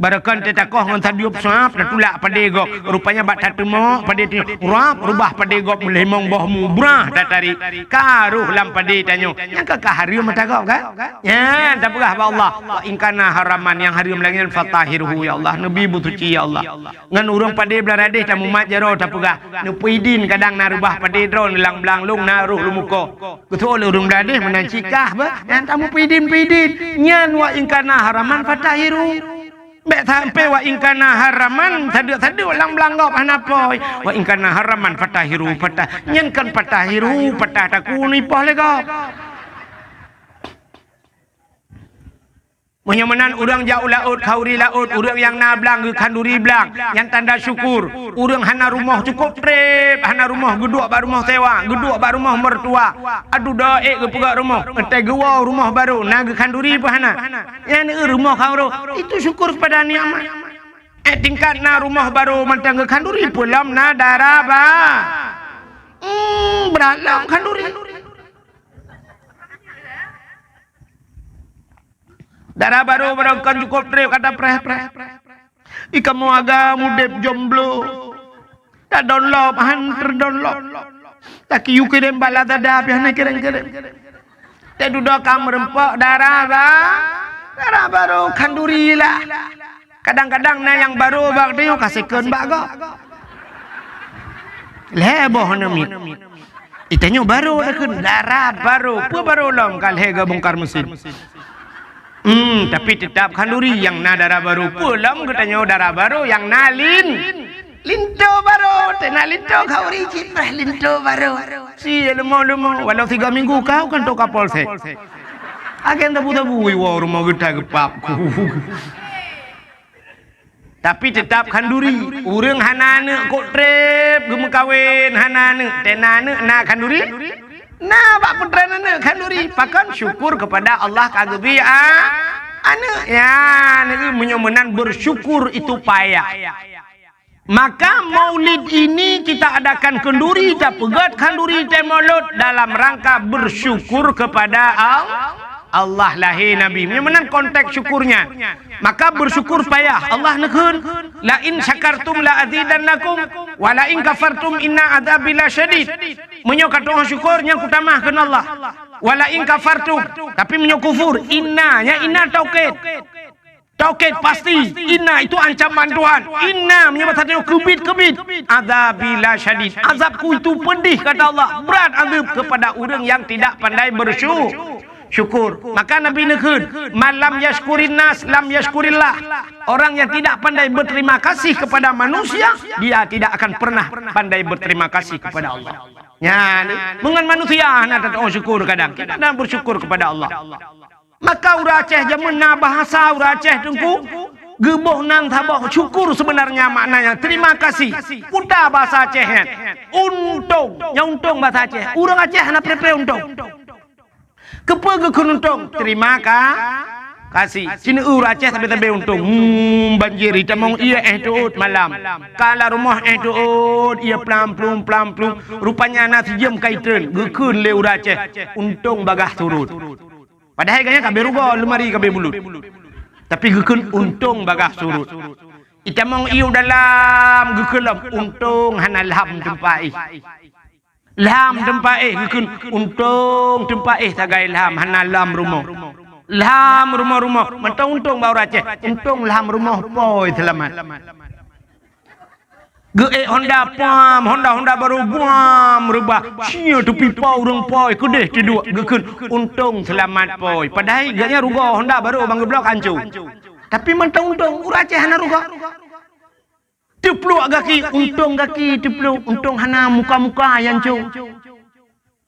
Barokon tatakoh ngon sadiup sab, tatulak padé gob. Rupanya bak tateumok padé tanyoe, rab, reubah padé gob meulimong boh mu, brah tatarék. Ka roh lam padé tanyoe. Nyan ka, ka hareuem ata gob kan? Nyan tapeugah bak Allah, "Wa in kana haraman," nyang hareuem lagèe nyan, "fatahhirhu," ya Allah, neubi beusuci ya Allah. Ngon ureueng padé Blang Radéh tamumat jaroe tapeugah, neupeuidin kadang na reubah padé droe neulang blang lôn na roh lôn mukoh. Geutôh lé ureueng Blang Radéh meunan cit kah bah, nyan tamu peuidin-peuidin. Nyan "wa in kana haraman fatahhirhu." Bèk sampai "wa in kana haraman" sadeuk-sadeuk lam blang gob hana poi. "Wa in kana haraman fatahhirhu," patah. Nyan kon fatahhirhu, patah takue neuipoh lé gob. Meunyoe meunan ureueng jak u laôt, khanduri laôt, ureueng nyang na blang geukhanduri blang, nyan tanda syukur. Ureueng hana rumoh cukôp trép, hana rumoh geuduek bak rumoh sewa, geuduek bak rumoh mertua. Aduh, doa ék geupeugöt rumoh, watèe geuwoe rumoh barô na geukhanduri peue hana? Nyan rumoh khanduri, itu syukur kepada nikmat. Eh, tingkat na rumoh barô mantong geukhanduri, peue lom na dara ba-, hmm, brat lom khanduri. Dara barô, barô kon cukôp trép ka tapreh-preh. Di kamoe agam udép jomblo. Tadonlop han teudonlop. Takiyue kirém bak Lazada pih hana kirém-kirém. Teududoe ka meureumpok dara ba-, dara barô khanduri lah. Kadang-kadang na nyang barô bak tanyoe ka second bak gob. Lhèe boh aneuk miet. Di tanyoe barô takheun dara barô. Peue barô lom ka lhèe geubongkar mesin. Hmm, tapi teutap khanduri nyang na dara barô. Peue lom geutanyoe dara barô nyang na lin-, linto barô. Teuh na linto khanduri cit bah linto barô. Si leumo-leumo, walau tiga minggu kau kan toka polsek. Agen tabu-tabu iwoe rumoh geuta geupap. Tapi teutap khanduri. Ureueng hana aneuk kok trép geumeukawen, hana aneuk. Teuh na aneuk na khanduri? Na bak peutren aneuk khanduri. Pakon? Syukur kepada Allah ka geubri a-, aneuk. Ya, nyan meunyoe meunan bersyukur itu payah. Maka maulid ini kita adakan khanduri, tapeugöt khanduri teuh maulud dalam rangka bersyukur kepada Al-, Allah lahé Nabi. Meunyoe meunan konteks syukurnya. Maka bersyukur payah. Allah neukheun, "La in syakartum la azidannakum, wa la in kafartum inna adzabi lasyadid." Meunyoe ka tu'oh syukur, nyan kutamah kheun Allah. "Wa la in kafartum," tapi meunyoe kufur, inna, nyan inna taukid. Taukid pasti, inna itu ancaman Tuhan. Inna meunyoe basa tanyoe keubiet-keubiet. Azabi lasyadid. Azabku itu pedih kata Allah, berat azab kepada ureuëng yang tidak pandai bersyukur. Syukur. Maka Nabi neukheun, "Man lam yashkurin nas lam yashkurillah." Orang yang tidak pandai berterima kasih kepada manusia, dia tidak akan pernah pandai berterima kasih kepada Allah. Nyan, meungon manusia hana tatu'oh syukur kadang. Kita hana bersyukur kepada Allah. Maka ureuëng Aceh jameun na bahasa ureuëng Aceh teungku, geuboh nan saboh syukur sebenarnya maknanya terima kasih. Peue bahasa Aceh nyan? Untông. Nyang untông bahasa Aceh. Ureuëng Aceh hana preh-preh untông. Keupeue geukheun untông? Terima ka-, kasih. Sineuk ureuëng Aceh sabe-sabe untông. Hmm, banjir, itamong ié éh teuôt malam. Ka lam rumoh éh teuôt, ié plam-plum, plam-plum. Rupanya na sijeuem ka itreun, geukheun lé ureuëng Aceh, untông bagaih surut. Padahai gobnyan ka abéh rugoe, leumari ka abéh bulut. Tapi geukheun untông bagaih surut. Itamong ié u dalam, geukheun lom, untông hana lham teumpat éh. Lham teumpat éh, geukheun untông teumpat éh sagai lham, hana lam rumoh. Lham rumoh-rumoh, mantong untông bak ureuëng Aceh, untông lham rumoh pôi seulamat. Geuék honda pam, honda-honda barô buam reubah. Sia teupipa ureuëng pôi keudeh tiduek geukheun untông seulamat pôi. Padahai gobnyan rugoe honda barô ban geublok ancô. Tapi mantong untông, ureuëng Aceh hana rugoe. Teupluek gaki, untông gaki teupluek, untông hana muka-muka nyang cong.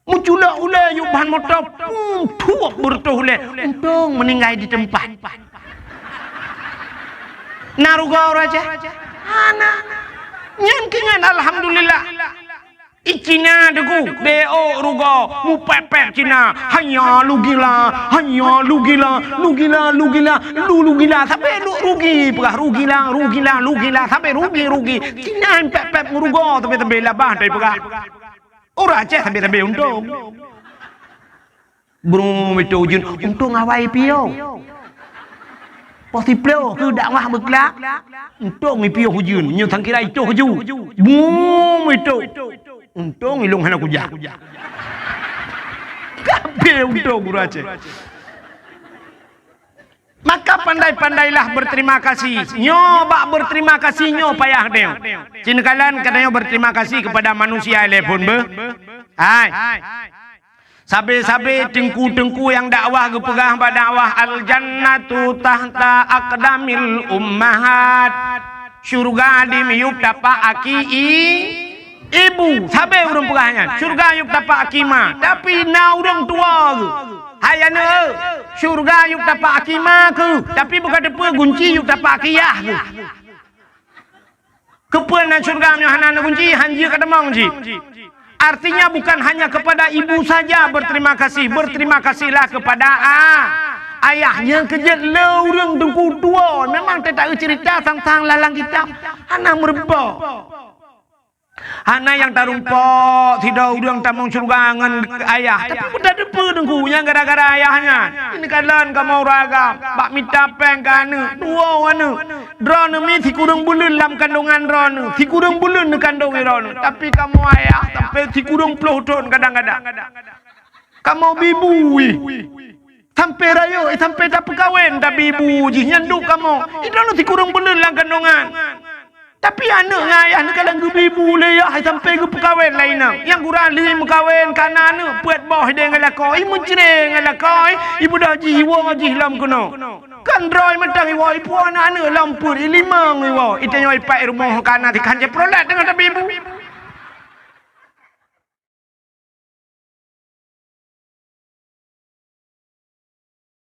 Meuculok ulée yub ban moto, pum, thuek beureutoh ulée, untông meuninggai di teumpat. Na rugoe ureuëng Aceh? Hana. Nyan keuh nyan alhamdulillah. I Cina teungku, beu rugoe, mupép-pép Cina. Hanya lugila, hanya lugila, lugila, lugila, lu lugila, sampai lu rugi, peugah rugila, rugila, lugila, sampai rugi, rugi. Cina pép-pép meurugoe, sampai-sampai labah, tapi peugah. Ureuëng Aceh sampai-sampai untông. Brum itu ujeuen, untông awai piôh. Poh siplôh keu dakwah beuklak, untông ipiôh ujeuen, nyoe sangkira itoh ju. Brum itu, untông ilông hana kujak. Kabeh untông ureuëng Aceh. Maka pandai-pandailah berterima kasih. Nyoe bak berterima kasih nyoe payah deuh. Cin kalan katanya berterima kasih kepada manusia telepon beuh. Hai. Sabe-sabe teungku-teungku nyang dakwah geupeugah bak dakwah, "Al-jannatu tahta aqdamil ummahat." Syurga di miyueb tapak aki i-, ibu. Sabe ureuëng peugah nyan, syurga yueb tapak aki ma. Tapi na ureuëng tuwoe geuh. Hai aneuk, syurga yueb tapak aki ma keuh. Tapi bukan teupeu gunci yueb tapak aki yah geuh. Keupeue na syurga meunyoe hana neugunci, hanjeuet ka tamong jih. Artinya bukan hanya kepada ibu saja berterima kasih, berterima kasihlah kepada a-, ayah. Nyang keujeuet le ureuëng teungku tuwoe, memang teuta cerita sang-sang lalang kitab, hana meureumpok. Hana nyang tarumpok sidroe ureuëng tamong syurga ngon ayah. Tapi peue teupeu teungku nyang gara-gara ayah nyan. Ini kalon kamoe ureuëng agam, bak mita péng keu aneuk, tuwoe aneuk. Droeneuh mi sikureueng buleuen lam kandongan droeneuh, sikureueng buleuen neukandong droeneuh. Tapi kamoe ayah sampai sikureueng ploh thon kadang-kadang. Kamoe bi bu, sampai rayeuk, sampai tapeukawen, tabi bu jih nyan duek kamoe. Droeneuh sikureueng buleuen lam kandongan. Tapi aneuk ngon ayah neukalon geubi bu lé yah sampai geupeukawen lé inong. Nyang gura lheueh meukawen ka na aneuk peuet boh idéh ngon lakoe, i meucre ngon lakoe, i beudoh jih iwoe jih lom keunoe. Kan droe mantong iwoe, ipuwoe aneuk-aneuk lom peuet, i limong iwoe, i tanyoe ipat i rumoh ka na tikhan Chevrolet teungoh tabi bu.